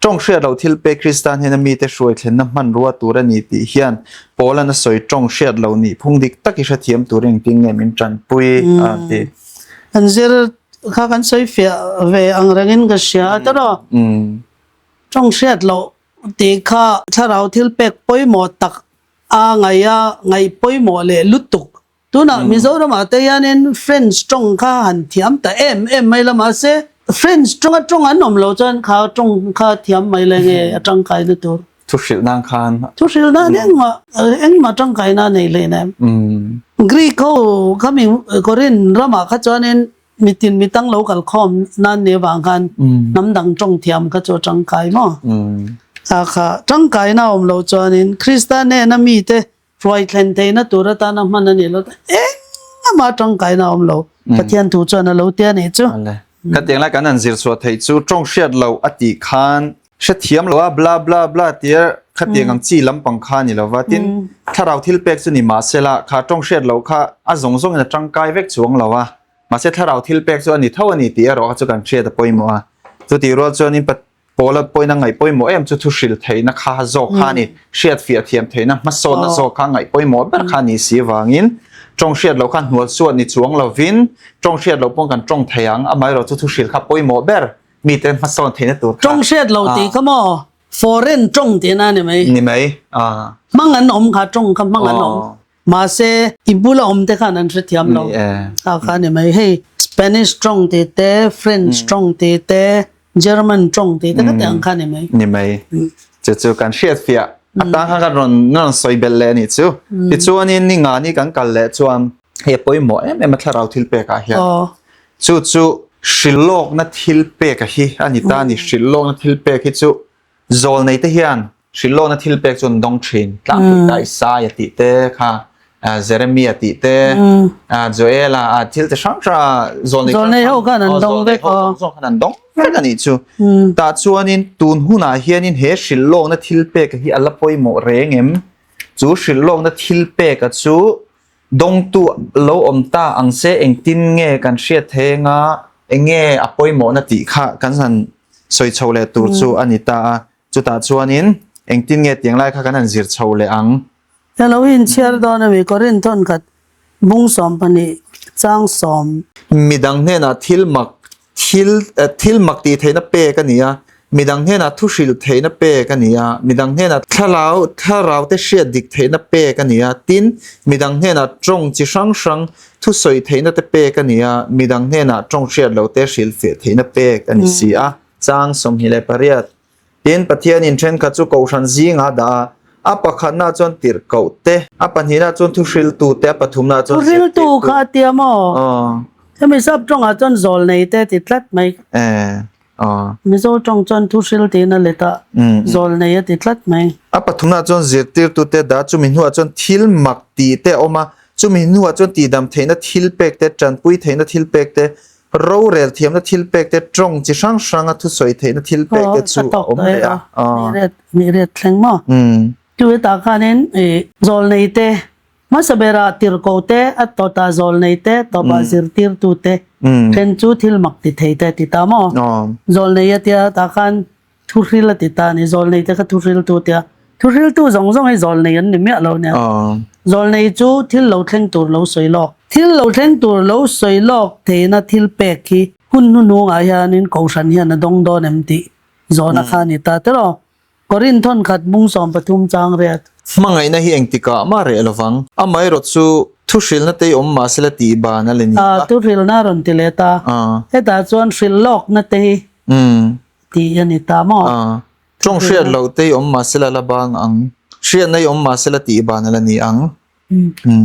Tawng hriat loh thil pek Krista hnena mite hruai thlenna hmanrua tur a ni tih hian Paula'n a sawi tawng hriat loh nih phung dik tak i hrethiam turin engtin nge min tanpui a ti. An zir Kha kan sawi fiah ve ang rengin ka hria a tawrh aw. Tawng hriat loh tih kha thlarau thil pek pawimawh tak a ngaih a, ngaih pawimawh leh lutuk. Tunah Mizoramah te hianin French tawng kha han thiam ta em em mai la mahse French tawnga tawng an awm loh chuan kha tawng kha thiam mai la nge a tangkaina tur. Thu hrilh nan khan. Thu hrilh nan engmah engmah tangkaina nei hlei nem. Greek ho khami Korin ramah kha chuanin mitin mitang lo kal khawm nan ni avang khan hnam dang tawng thiam kha chu a tangkai maw? A kha tangkaina awm loh chuanin Krista hnena mite hruai thlen theihna tur atana hman a nih loh engmah tangkaina a awm lo. Pathian thu chuan a lo ti a nih chu. Khatiang lai kan han zir chhuah theih chu tawng hriat loh a tih khan Hrethiam lo a bla bla bla tia khatiang ang chi lampang kha ni lova tin thlarau thil pek chu ni mahsela kha tawng hriat loh kha a zawng zawngin a tangkai vek chuang lo a mahse thlarau thil pek chu a ni tho a ni tih erawh kha chu kan hriat a pawimawh a chutih rual chuanin Pawla pawhin a ngaih pawimawh em chu thu hril theihna kha zawk kha a ni hriat fiah thiam theihna hmasawnna zawk kha a ngaih pawimawh ber kha a ni si avangin tawng hriat loh kha hnual suat ni chuang lovin tawng hriat loh pawh kan tawng thei ang amaherawhchu thu hril kha pawimawh ber Mite hmasawn theihna tur kha. Tawng hriat lo tih kha maw foreign tawng tihna a ni mai. Ni mai a. Hmang an awm kha tawng kha hmang an awm. Mahse i bula awm te khan an hrethiam lo. Kha kha a ni mai. Hei Spanish tawng tih te, French tawng tih te, German tawng tih te kha te ang kha a ni mai. Ni mai. Chu chu kan hriat fiah atang khan kan rawn rawn sawi belh leh a nih chu. Tichuanin ni nga ni kan kal leh chuan hei a pawimawh em em a thlarau thil pekah hian. Chu chu hrilhlawkna thil pek a hi a ni ta a ni. Hrilhlawkna thil pek hi chu zawlnei te hian hrilhlawkna thil pek chu an dawng thin. Tlangpui ta i sai a tih te kha. Jeremia tih te, Joela thil te hrang hrang zawlnei Zawlnei ho khan an dawng vek aw. Zawng khan an dawng vek a nih chu. Tah chuanin tun hunah hianin he hrilhlawkna thil peka hi a la pawimawh reng em? Chu hrilhlawkna thil peka chu dawngtu lo awm ta ang se engtin nge kan hriat thei anga enge a pawimawhna tih kha kan han sawi chho leh tur chu a ni ta a. Chutah chuanin engtin nge tiang lai kha kan han zir chho leh ang? Ka lo inchhiar dawn a mi, Korinthon khat bung 12 chang sawm. Midang hnenah thil mak thil thil mak tih theihna pek a ni a, midang hnenah thu hrilh theihna pek a ni a, midang hnenah thlarau thlarau te hriat dik theihna pek a ni a, tin, midang hnenah tawng chi hrang hrang thu sawi theihna te pek a ni a, midang hnenah tawng hriat lo te hrilhfiah theihna pek a ni si a. Chang 28. Tin, Pathianin thenkhat chu Kohhran zingah a dah a, a pakhatnaah chuan tirhkoh te, a pahnihnaah chuan thuhriltu te, a pathumnaah chuan zirtirtu. Thuhriltu kha a tia maw? Aw. Hemi sap tawngah chuan zawlnei te ti tlat mai. E, aw. Mizo tawng chuan thuhril tiin a let a, zawlnei a ti tlat mai. A pathumnaah chuan zirtirtu te dah a, chumi hnuah chuan thil mak tih te a awm a, chumi hnuah chuan tihdam theihna thil pek te, tanpui theihna thil pek te, Rorel thiamna thil pek te, tawng chi hrang hranga thusawi theihna thil pek te chu a awm leh a. Ni riat thleng maw? Chu hetah khanin zawlnei te, hmasa berah tirhkoh te, a tawtah zawlnei te, tawpah zirtirtu te, then chu thil mak ti thei te a ti ta maw? Zawlnei a tia tah khan Thuhril a ti ta a ni. Zawlnei te kha thuhriltu tia. Thuhriltu zawng zawng hi zawlnei an ni miah lo nia. Zawlnei chu thil lo thleng tur lo sawi lawk. Thil lo thleng tur lo sawi lawk theihna thil pek hi hun hnuhnungah hianin Kohhran hian a dawng dawn em tih zawhna kha a ni ta tiraw. Korinth thawnkhat bung 13 chang riat. Hmangaihna hi engtikah mah reh lovang. Amaherawh chu thuhrilna te awm mahsela tih ban a la ni a. Thuhrilna a rawn ti leh ta. Hetah chuan hrilh lawkna te hi tih a ni ta maw? A, tawng hriat loh te i awm mah sela la bang ang, hriatna i awm mah sela tih ban a la ni ang.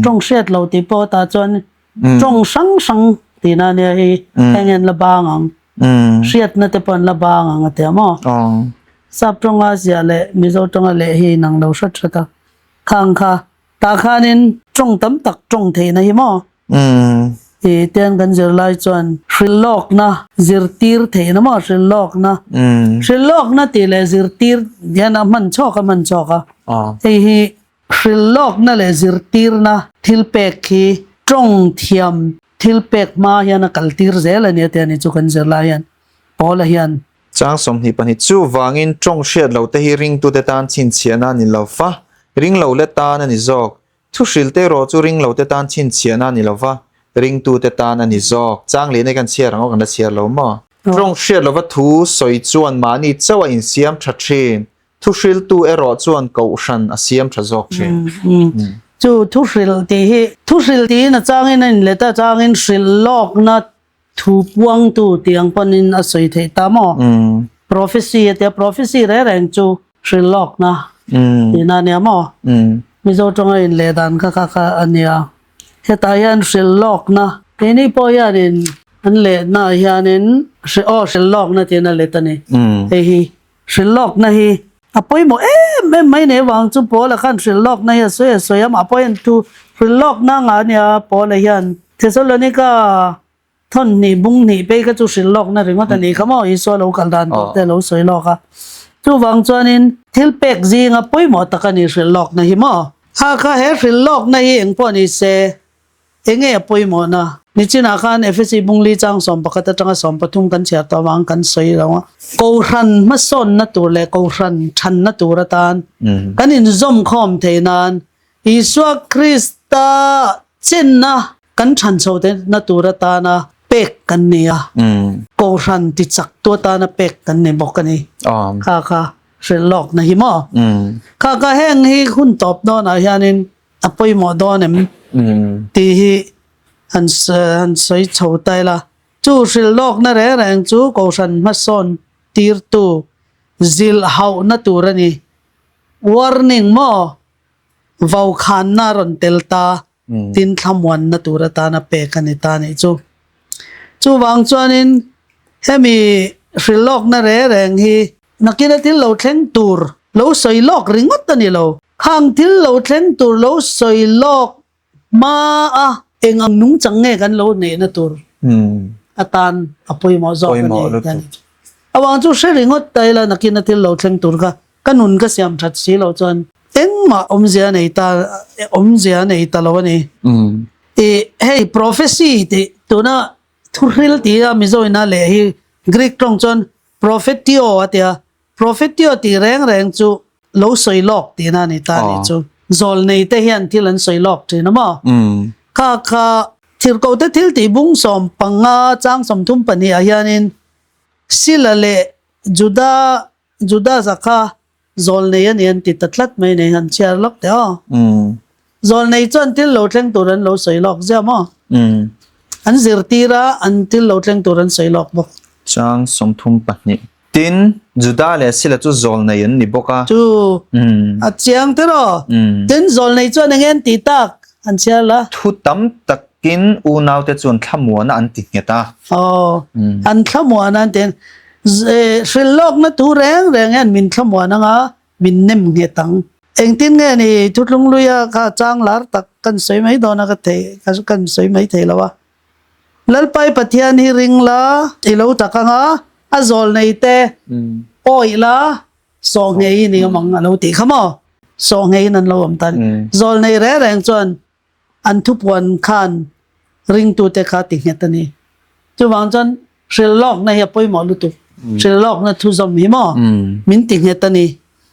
Tawng hriat loh tih pawh tah chuan tawng hrang hrang tihna a nia hei, heng hian la bang ang, hriatna te pawh an la bang ang a tia maw? Sap tawnga ziah leh Mizo tawnga leh hi inang lo hrat hrat a, khang kha Tah khanin tawng tam tak tawng theihna hi maw? I tian kan zirlai chuan hrilhlawkna zirtir theihna maw? Hrilhlawkna. Hrilhlawkna tih leh zirtir hian a hman chhawk a hman chhawk a. Hei hi hrilhlawkna leh zirtirna thil pek hi tawng thiam thil pek hma hian a kaltir zel a nia tia ni chu kan zirlai hian Paula hian. Chang 22, Chuvangin tawng hriat lo te hi ringtute tan chhinchhiahna a ni lo va, ringlo le tan a ni zawk. Thuhrilte erawh chu ringlote tan chhinchhiahna a ni lo va, ringtute tan a ni zawk. Chang lehna hi kan chhiar ang aw, kan la chhiar lo maw? Tawng hriat lova thu sawi chuan mahni chauh a insiam tha thin, thuhriltu erawh chuan kohhran a siam tha zawk thin. Chu thuhril tih hi, thuhril tiin a changin a inlet a, changin hrilh lawkna Thu puangtu tih ang pawhin a sawi theih ta maw? Prophecy a tia, prophecy reng reng chu hrilhlawkna tihna a nia maw? Mizo tawnga inleh dan kha kha kha a nia. Hetah hian hrilhlawkna, keini pawh hianin an lehnaah hianin aw hrilhlawkna tiin a let a ni. Hei hi hrilhlawkna hi a pawimawh em em mai nei avang chu Paula khan hrilhlawkna hi a sawi a sawi a, amah pawh hian thu hrilhlawkna ngah a nia Paula hian Thessalonica thawn hnih bung hnih phei kha chu hrilhlawkna ringawt a nih kha maw Isua lo kal dan tur te a lo sawi lawk a. Chuvang chuanin thil pek zinga pawimawh tak a ni hrilhlawkna hi maw. Kha kha he hrilhlawkna hi engpawh ni se Enge a pawimawhna? Nichinah khan Efesi bungli chang 11 atanga 13 kan chhiar tawh avang kan sawi lo a. Kohhran hmasawnna tur leh kohhran thanna tur atan kan inzawm khawm theih nan Isua Krista chenna kan than chho theihna tur atana pek kan ni a. Kohhran tichaktu atana pek kan ni bawk a ni. Kha kha hrilh lawkna hi maw? Kha kha heng hi hun tawp dawnah hianin A pawimawh dawn em tih hi han han sawi chho ta ila. Chu hrilh lawkna reng reng chu Kohhran hmasawn tirtu zilh hauhna tur a ni. Warning maw vaukhanna a rawn tel ta tin thlamuanna tur atana pek a ni ta nih chu. Chuvang chuanin hemi hrilh lawkna reng reng hi nakina thil lo thleng tur lo sawi lawk ringawt a ni lo. Khang thil lo thleng tur lo sawi lawk Hma a eng ang nungchang nge kan lo neihna tur atan a pawimawh zawk a ni. Avang chu hre ringawt ta ila nakin a thil lo thleng tur kha ka nun ka siam that si loh chuan engmah awmzia a nei ta awmzia a nei ta lo a ni. I hei prophecy tih tuna thuhril tih a Mizo in a leh hi Greek tawng chuan prophetio a tia Prophetio tih reng reng chu lo sawi lawk tihna a ni ta anih chu. Zawlnei te hian thil an sawi lawk thin a maw? Kha kha Thirkote thil tih bung 15 chang 32 ah hianin Sila leh Juda Judas-a kha zawlnei a ni an ti ta tlat mai nei han chhiar lawk teh aw. Zawlnei chuan thil lo thleng tur an lo sawi lawk zia maw? An zirtir a, an thil lo thleng tur an sawi lawk bawk. Chang 32. Tin, Juda leh Sila chu zawlnei an ni bawk a. Chu a chiang te rawh. Tin, zawlnei chuan eng nge an tih tak an chhiar la? Thu tam takin unaute chuan thlamuana an ti nghet a. Aw, an thlamuana an ti. Hrilhlawkna thu reng reng hian min thlamuan anga min nem nghet ang. Engtin nge ni thutlung luia kha chang lar tak kan sawi mai dawn a ka thei kan sawi mai thei lo a. Lalpai Pathian hi ring la, i lo tak ang a, a zawl nei te awih la, sawh ngeiin i awm ang a lo tih kha maw? Sawh ngeiin an lo awm ta a ni. Zawl nei reng reng chuan an thupuan khan ringtute kha ti nghet a ni. Chuvang chuan hrilhlawkna hi a pawimawh lutuk. Hrilhlawkna thuzawm hi maw min ti nghet a ni.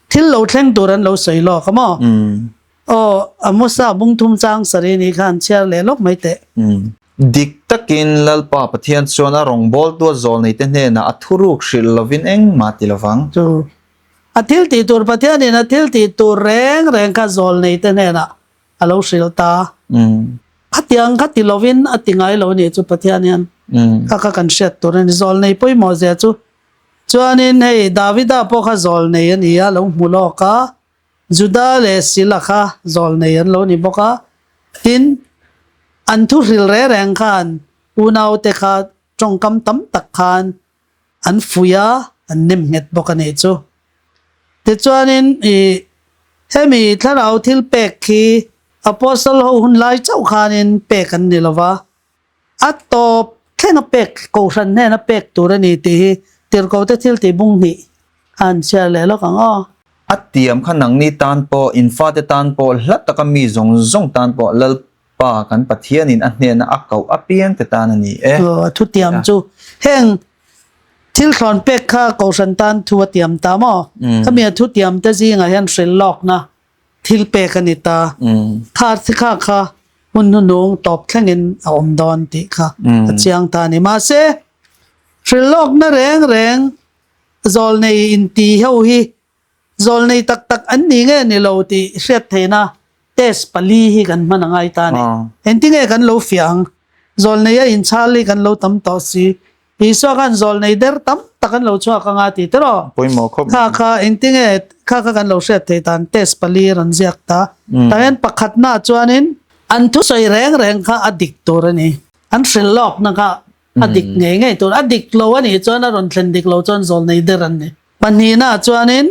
Thil lo thleng tur an lo sawi lawk a maw? Aw, Amosa bungthum chang sarih nih khan chhiar leh lawk mai teh. Dik takin Lalpa Pathian chuan a rawngbawltu a zawlneite hnenah a thuruk hrilh lovin engmah ti lovang. Chu a thil tih tur Pathianin a thil tih tur reng reng kha zawlneite hnenah a lo hrilh ta. Khatiang kha ti lovin a ti ngai lo nih chu Pathian hian kha kha kan hriat tur a ni. Zawlnei pawimawh zia chu. Chuanin hei Davida pawh kha zawlnei a ni a, lo hmu lawk a. Juda leh Sila kha zawlnei an lo ni bawk a, tin, an thuhril reng reng khan unaute kha tawngkam tam tak khan an fuih a, an nem nghet bawk a nih chu. Tichuanin ih hemi thlarau thil pek khi Apostle ho hun lai chauh khanin pek an ni lo va, A tawp thleng a pek, Kohhran hnen a pek tur a ni tih hi Tirhkohte thil tih bung hnih a han chhiar leh lawk ang aw. A tiam kha nangni tan pawh, in fate tan pawh, hla taka mi zawng zawng tan pawh Lalpa kan Pathianin a hnena a koh apiangte tan a ni e. Aw, a thutiam chu heng thil thlawn pek kha Kohhran tan thu a tiam ta maw? Khami a thutiam te zingah hian hrilhlawkna Thil pek a ni ta. Kha kha kha hun hnuhnung tawp thlengin a awm dawn tih kha a chiang ta a ni. Mahse, hrilhlawkna reng reng zawlnei inti ho hi zawlnei tak tak an ni nge ni lo tih hriat theihna test pali hi kan hman a ngai ta a ni. Engtinge kan lo fiah ang? Zawlnei a inchhal hi kan lo tam tawh si. Isua khan zawlnei der tam tak an lo chhuak anga ti te rawh. Pawimawh khawp. Kha kha engtinge kha kha kan lo hriat theih dan test pali rawn ziak ta. Tah hian pakhatna chuanin an thusawi reng reng kha a dik tur a ni. An hrilh lawkna kha a dik ngei ngei tur. A dik lo a nih chuan a rawn thlen dik lo chuan zawlnei der an ni. Pahnihna chuanin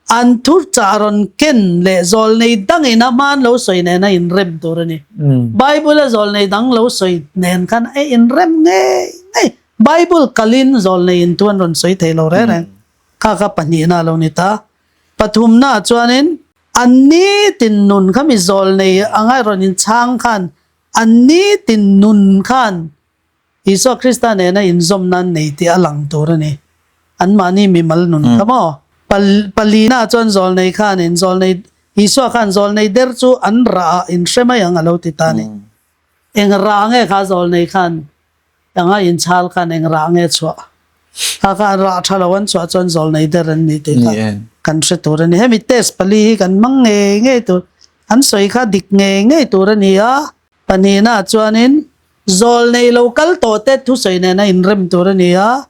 An thurchah rawn ken leh zawlnei dangin a hmaan lo sawi nen a inrem tur a ni. Bible a zawlnei dang lo sawi nen khan a inrem ngei ngei. Bible kalin zawlnei in thu an rawn sawi thei lo reng reng. Kha kha pahnihna a lo ni ta. Pathumna chuanin an nitin nun kha mi zawlnei anga rawn inchhang khan an nitin nun khan Isua Krista nena inzawmna an nei tih a lang tur a ni. Anmahni mimal nun kha maw? Palina chuan zawlnei khanin zawlnei Isua khan zawlnei der chu an rah ah inhre mai ang a lo ti ta a ni. Eng rah nge kha zawlnei khan anga inchhal khan eng rah nge chhuah? Kha kha an rah tha lo an chhuah chuan zawlnei der an ni tih kha kan hre tur a ni. Hemi test pali hi kan hmang ngei ngei tur, an sawi kha dik ngei ngei tur a ni a. Pahnihna chuanin Zawlnei lo kal tawh te thusawi nena inrem tur a ni a,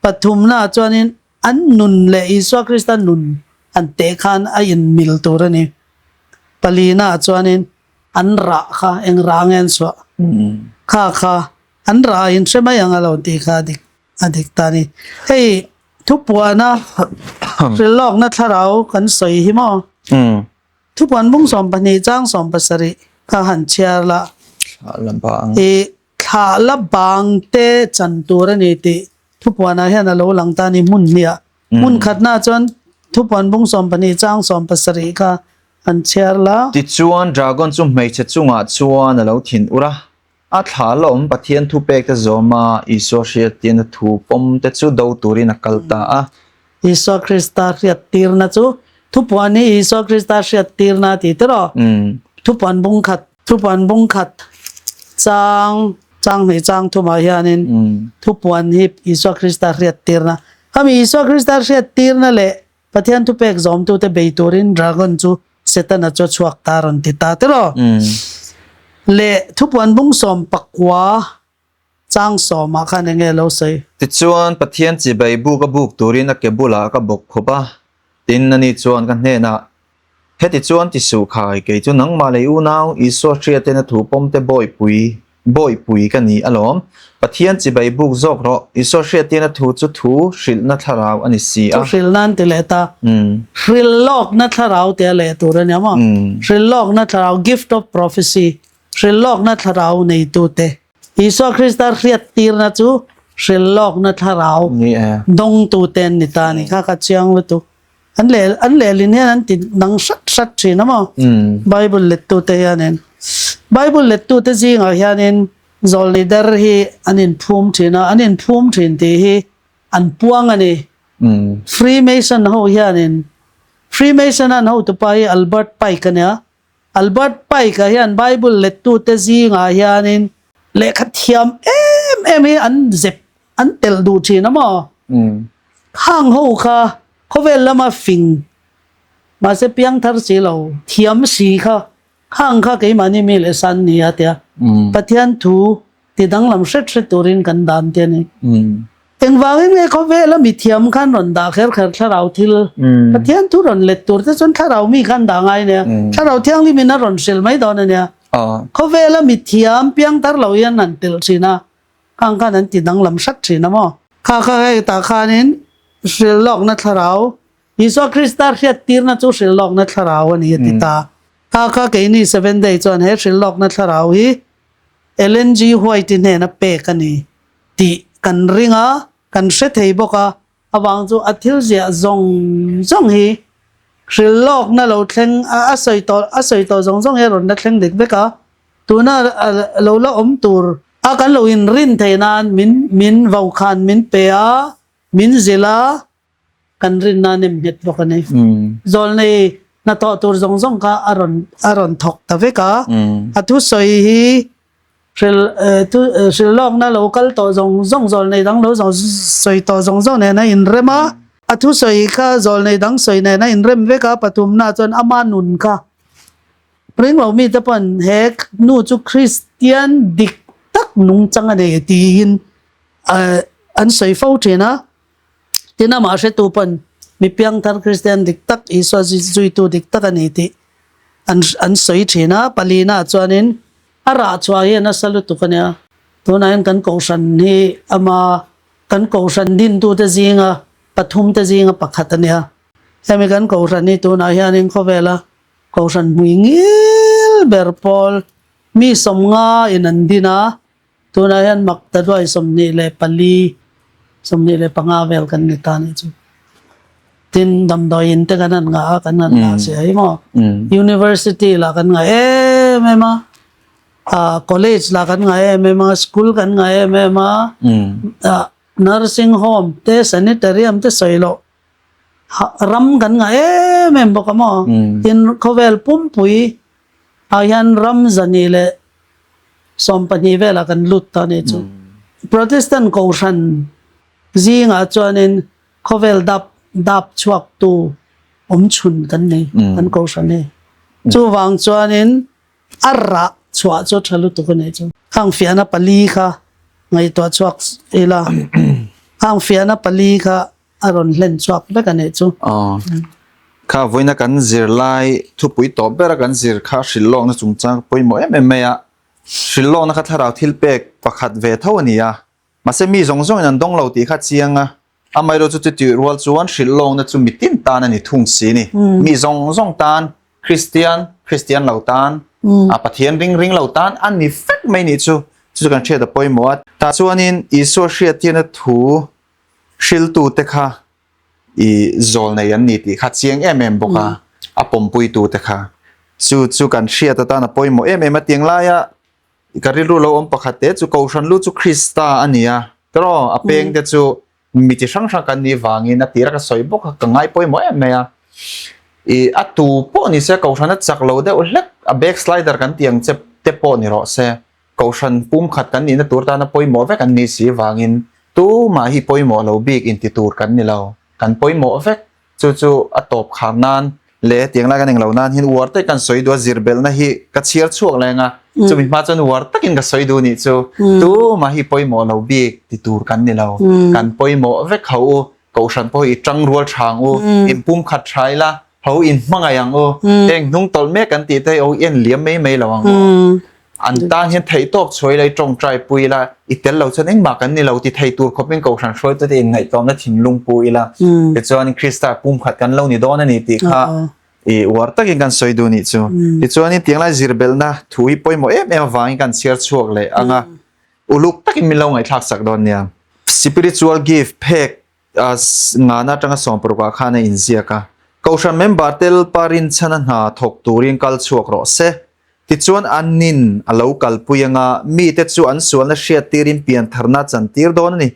pathumnaah chuanin an nun leh Isua Krista nun an teh khan a inmil tur a ni. Palinaah chuanin an rah kha eng rah nge an chhuah kha kha an rah a inhre mai ang a lo tih kha a dik a dik ta a ni. Hei thupuana hrilhlawkna thlarau kan sawi hi maw? Thupuan bung 12 chang 17. Kha han chhiar la. Thlah la bang. I thlah la bang te chan tur a ni tih thupuanah hian a lo lang ta a ni hmun hniah. Hmun khatna chuan thupuan bung 12 chang 17 kha han chhiar la. Tichuan dragon chu hmeichhe chungah chuan a lo thin ur a, a thlah la awm Pathian thupek te zawm a, Isua hriattirna thu pawm te chu do turin a kal ta a. Isua Krista hriattirna chu thupuan hi Isua Krista hriattirna a ti tiraw? Thupuan bung khat, thupuan bung khat chang chang hnih chang thumah hianin thupuan hi Isua Krista hriattirna. Khami Isua Krista hriattirna leh Pathian thupek zawmtute bei turin dragon chu Setana chu a chhuak ta a rawn ti ta tiraw? Leh thupuan bung sawm pakua Chang sawmah khan enge lo sawi? Tichuan, Pathian chibai buk a buk turin a ke bulah ka bawk khup a, tin ani chuan ka hnenah, Heti chuan ti suh khai, kei chu nangmah lei unau, Isua hriaten a thu pawmte bawihpui, bawihpui ka ni alawm. Pathian chibai buk zawk rawh, Isua hriatin a thu chu thu hrilhna thlarau a ni si a. Thu hrilhna an ti leh ta. Hrilhlawkna thlarau tia leh tur a nia maw? Hrilhlawkna thlarau, gift of prophecy, hrilhlawkna thlarau neitute. Isua Krista hriattirna chu hrilhlawkna thlarau dawngtute an ni ta a ni kha ka chiang lutuk. An leh an lehlin hian an ti dang hrat hrat thin a maw? Bible lettute hianin. Bible lettute zingah hianin zawlni der hi an inphum thin a, an inphum thin tih hi an puang a ni. Freemason ho hianin Freemason an hotupa hi Albert Pike a nia. Albert Pike-a hian Bible lettute zingah hianin lehkha thiam em em hi an zep an telh duh thin a maw? Khang ho kha khawvel lama fing mahse piangthar si lo, thiam si kha khang kha keimahni mi leh san ni a tia. Pathian thu ti danglam hret hret turin kan dan te a ni. Engvangin nge khawvela mi thiam khan rawn dah kher kher thlarau thil Pathian thu rawn let tur te chuan thlarau mi khan dah ngai nia. Thlarau thianghlim in a rawn hrilh mai dawn a nia. Khawvela mi thiam piangthar lo hian an telh thin a, khang khan an ti danglam hrat thin a maw? Kha kha hei tah khanin hrilh lawkna thlarau Isua Krista hriattirna chu hrilh lawkna thlarau a ni a ti ta. Kha kha keini Seventh Day chuan he hrilh lawkna thlarau hi Ellen G. White-i hnena pek a ni tih kan ring a, kan hre thei bawk a, avang chu a thil ziah zawng zawng hi hrilhlawkna lo thleng a sawi tawh a sawi tawh zawng zawng hi a rawn la thleng dik vek a, tuna lo la awm tur a kan lo inrin theih nan min min vokhan min pe a, min zilh a. Kan rinna nem nghet bawk a ni. Zawlnei hnathawh tur zawng zawng kha a rawn a rawn thawk ta vek a. A thusawi hi hril thu hrilhlawkna lo kal tawh zawng zawng zawlnei dang lo zawng sawi tawh zawng zawng nen a inrem a. A thusawi kha zawlnei dang sawi nen a inrem vek a, pathumna chuan ama nun kha ringlo mite pawn he nu chu Kristian dik tak nungchang a nei tiin an sawi fo thin a. Tin, amah hretu pawn mi piangthar Kristian dik tak, Isua zuitu dik tak a ni tih an an sawi thin a. Palina chuanin a rah chhuah hi a nasa lutuk a nia. Tunah hian kan kohhran hi ama kan kohhran dintute zinga pathumte zinga pakhat a nia. Hemi kan kohhran hi tunah hianin khawvela kohhran hmui ngil ber pawl mi 50 in an din a. Tunah hian mak ta duai 24, 25 vel kan ni ta nih chu. Tin, damdawiin te kan han ngah a, kan han ngah si ai maw? University lah kan ngah em em a, ah college lah kan ngah em em a, school kan ngah em em a, ah nursing home te sanitarium te sawi loh ram kan ngah em em bawk a maw? Tin, khawvel pumpui ah hian ram zani leh 12 velah kan lut ta nih chu. Protestant kohhran zingah chuanin khawvel dap dap chhuaktu awm chhun kan ni kan kohhran hi. Chuvang chuanin a rah chhuah chu tha lutuk a nih chu. Khang fiahna pali kha ngaihtuah chhuak ila khang fiahna pali kha a rawn hlen chhuak vek a nih chu. Aw. Kha vawiina kan zir lai thupui tawp bera kan zir kha hrilhlawkna chungchang pawimawh em em mai a. Hrilhlawkna kha thlarau thil pek pakhat ve tho a ni a. Mahse mi zawng zawngin an dawng lo tih kha chiang a. Amaherawh chu chutih rual chuan hrilhlawkna chu mitin tan a ni thung si a ni. Mi zawng zawng tan, Kristian, Kristian lo tan. A Pathian ring ring lo tan a ni vek mai nih chu. Chu chu kan hriat a pawimawh a. Tah chuanin Isua hriattirna thu hriltute kha i zawl nei an ni tih kha chiang em em bawk a, a pawmpuitute kha. Chu chu kan hriat atan a pawimawh em em a. Tiang laia ka rilru lo awm pakhat te chu Kohhran lu chu Krista a ni a, tiraw? A peng te chu mi chi hrang hrang kan nih vangin a tira ka sawi bawk a, ka ngai pawimawh em mai a. I a tu pawh ni se Kohhran a chak lo deuh hlek a backslider kan tih ang che te pawh ni rawh se. Kohhran pumkhat kan nihna tur tana pawimawh vek an nih si vangin tumah hi pawimawh lo bik inti tur kan ni lo. Kan pawimawh vek. Chu chu a tawp khar nan leh tiang lai kan englo nan hian uar tak kan sawi duh a, zir belhna hi ka chhiar chhuak leng a, chumi hma chuan uar takin ka sawi duh nih chu tumah hi pawimawh lo bik ti tur kan ni lo. Kan pawimawh vek ho u, Kohhran pawh hi i tang rual tha ang u, in pumkhat tha ila, ho in hmangaih ang u, heng hnung tawlh mek kan tih te hi ho i en liam mai mai lo ang u. An tan hian theihtawp chhuai ila i tawngtai pui ila, i tel lo chuan engmah kan ni lo ti thei tur khawpin Kohhran hruaitute inngaihtlawmna thinlung pu ila, tichuan Krista pumkhat kan lo ni dawn a ni tih kha i uar takin kan sawi duh nih chu. Tichuanin tianglai zirbelhna thu hi pawimawh em em avangin kan chhiar chhuak leh ang a, uluk takin min lo ngaihthlak sak dawn nia. Spiritual gift phek ngana atanga sawmparukah khan a inziak a, Kohhran member te Lalpa rinchhana hna thawk turin kal chhuak rawh se. Tichuan anin a lo kalpui anga mite chu an sualna hriattirin piantharna a chantir dawn a ni.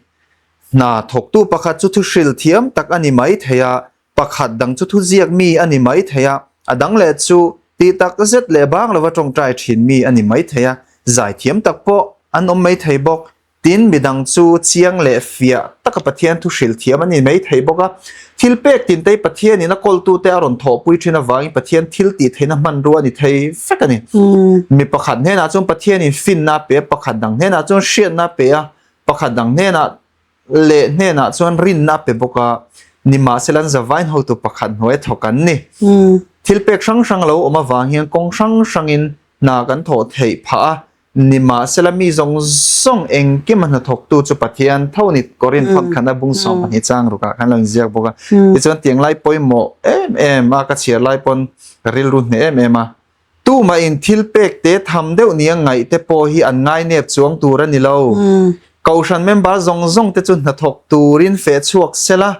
Hna thawktu pakhat chu thuhril thiam tak a ni mai thei a, Pakhat dang chu thuziak mi a ni mai thei a, a dang leh chu tih tak zet leh bang lova tawngtai thin mi a ni mai thei a, zaithiam tak pawh an awm mai thei bawk. Tin, mi dang chu chiang leh fiah taka Pathian thu hrilh thiam a ni mai thei bawk a. Thil pek tintei Pathianin a kawltute a rawn thawhpui thin avangin Pathian thil tih theihna hmanrua a ni thei vek a ni. Mi pakhat hnenah chuan Pathianin finna a pe a, pakhat dang hnenah chuan hriatna a pe a, pakhat dang hnenah leh hnenah chuan rinna a pe bawk a, nimahsela an zavain hotu pakhat hnuai thawk an ni. Thil pek hrang hrang lo awm avang hian kawng hrang hrangin hna kan thawh theih phah a, nimahsela mi zawng zawng engkim a hnathawktu chu Pathian tho ni Korinth phawnkhatna bung 12 chang rukah khan lo inziak bawk a. Tichuan tiang lai pawimawh em em a, ka chhiar lai pawn ka rilru hneh em em a. Tumah in thil pek te tham deuh nia ngaih te pawh hi an ngainep chuang tur a ni lo. Kohhran member zawng zawng te chu hnathawk turin feh chhuak sela,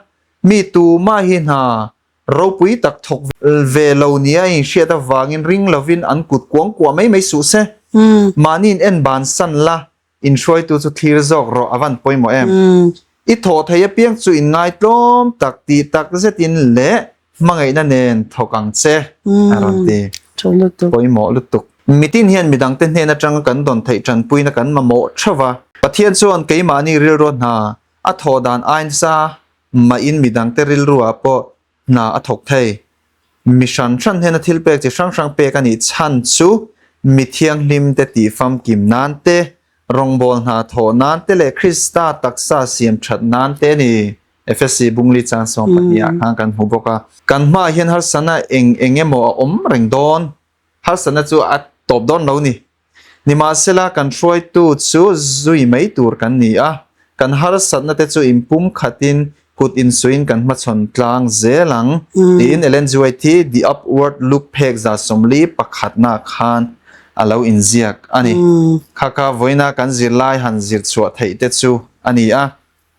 mi tumah hi hna ropui tak thawk ve lo nia inhriat avangin ring lovin an kut kuang kuah mai mai suh se. Mahni in en bansan la, Inhruaitu chu thlir zawk rawh a van pawimawh em? I thawh thei apiang chu inngaitlawm tak tih tak zetin leh hmangaihna nen thawk ang che a rawn ti. Pawimawh lutuk. Mitin hian midangte hnen atanga kan dawn theih tanpuina kan mamawh theuh a. Pathian chuan keimahni rilrua hna a thawh dan ainsa mahin midangte rilruah pawh hna a thawk thei. Mi hran hran hnena thil pek chi hrang hrang pek a nih chhan chu mi thianghlimte tih famkim nan te, rawngbawl hna thawh nan te leh Krista taksa siam that nan te a ni. Efesi Bungli chang 12 ah khan kan hmu bawk a. Kan hmaah hian harsatna eng eng emaw a awm reng dawn. Harsatna chu a tawp dawn lo ni. Nimahsela, kan hruaitu chu zui mai tur kan ni a, kan harsatna te chu inpum khatin kut insuiin kan hmachhawn tlang zel ang, tiin Ellen G. White hi The Upward Look phek 140 pakhatna khan a lo inziak a ni. Kha kha vawiina kan zirlai han zir chhuah theih te chu a ni a.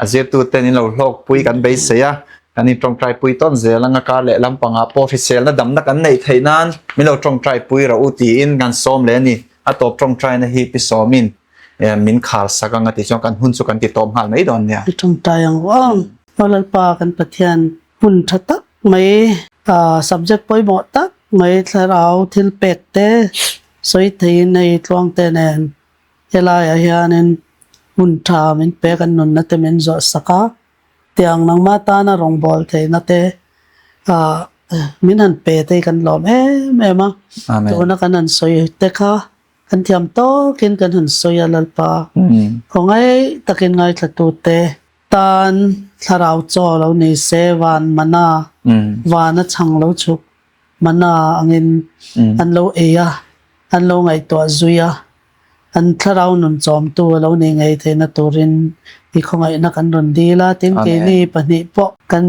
A zirtuten in lo hlawkpui kan beisei a, kan in tawngtaipui tawn zel anga kar leh lampangah pawh hriselna damna kan neih theih nan min lo tawngtaipui rawh u tiin kan sawm leh a ni. A tawp tawngtaina hi pi sawmin min khar sak anga tih chuan kan hun chu kan ti tawp nghal mai dawn nia. I tawngtai ang u ang. Aw Lalpa kan Pathian hun tha tak mai, subject pawimawh tak mai thlarau thil pek te sawi theiin hei tluangte nen Helaiah hianin hun tha min pek an nunna te min zawh sak a, tiang nangmah tana rawngbâwl theihna te ah min han pe te hi kan lawm em em a, tuna kan han sawi te kha kan thiam tawkin kan han sawi a Lalpa khawngaih takin ngaithlatute tan thlarau chaw lo ni se van mana vana chhang lo chhuk mana angin an lo ei a, an lo ngaihtuah zui a, an thlarau nun chawmtu a lo nei ngei theihna turin i khawngaihna kan rawn dil a, tin keini pahnih pawh kan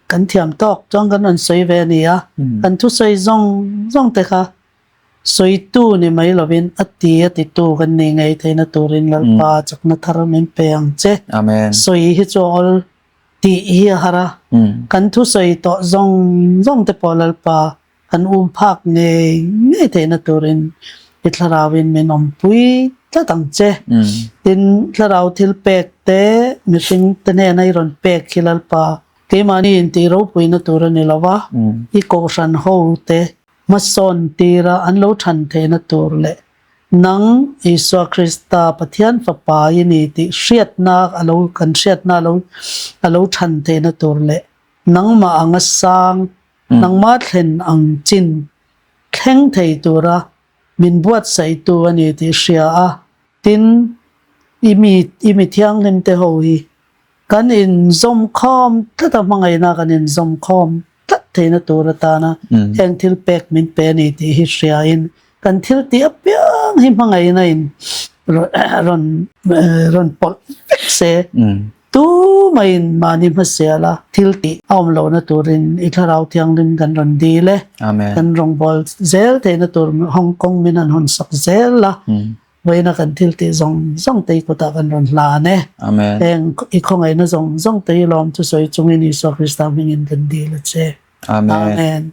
kan thiam tawk chuan kan rawn sawi ve a ni a, kan thusawi zawng zawng te kha. Sawitu ni mai lovin a ti a titu kan nih ngei theihna turin Lalpa chakna thar min pe ang che. Amen. Sawi hi chu a awl tih hi a har a. Kan thusawi tawh zawng zawng te pawh Lalpa kan um phak ngei ngei theihna turin i thlarauin min awmpui tlat ang che. Tin, thlarau thil pek te mihring te hnena i rawn pek hi Lalpa keimahni intih ropuina tur a ni lo va, i kohhran ho te hmasawn tira an lo than theihna tur leh nang Isua Krista Pathian Fapa i ni tih hriatna a lo kan hriatna a lo a lo than theihna tur leh nangmah anga sang nangmah thlen ang chin thleng thei tura min buatsaihtu a ni tih hria a, tin i mi i mi thianghlim te ho hi Kan inzawm khawm tlat a, hmangaihna kan inzawm khawm tlat theihna tur atana heng thil pek min pe a ni tih hi hriain kan thil tih apiang hi hmangaihna in rawn rawn pawlh vek se. Tumaiin mahni hmasial a thil tih a awm lohna turin i Thlarau Thianghlim kan rawn dil e. Kan rawngbâwl zel theihna tur Hong Kong min han hawnsak zel a. Vawiina kan thil tih zawng zawng te i kutah kan rawn hlan e. Amen. Heng i khawngaihna zawng zawng te i lawm thusawi chungin Isua Krista hmingin kan dil a che. Amen. Amen.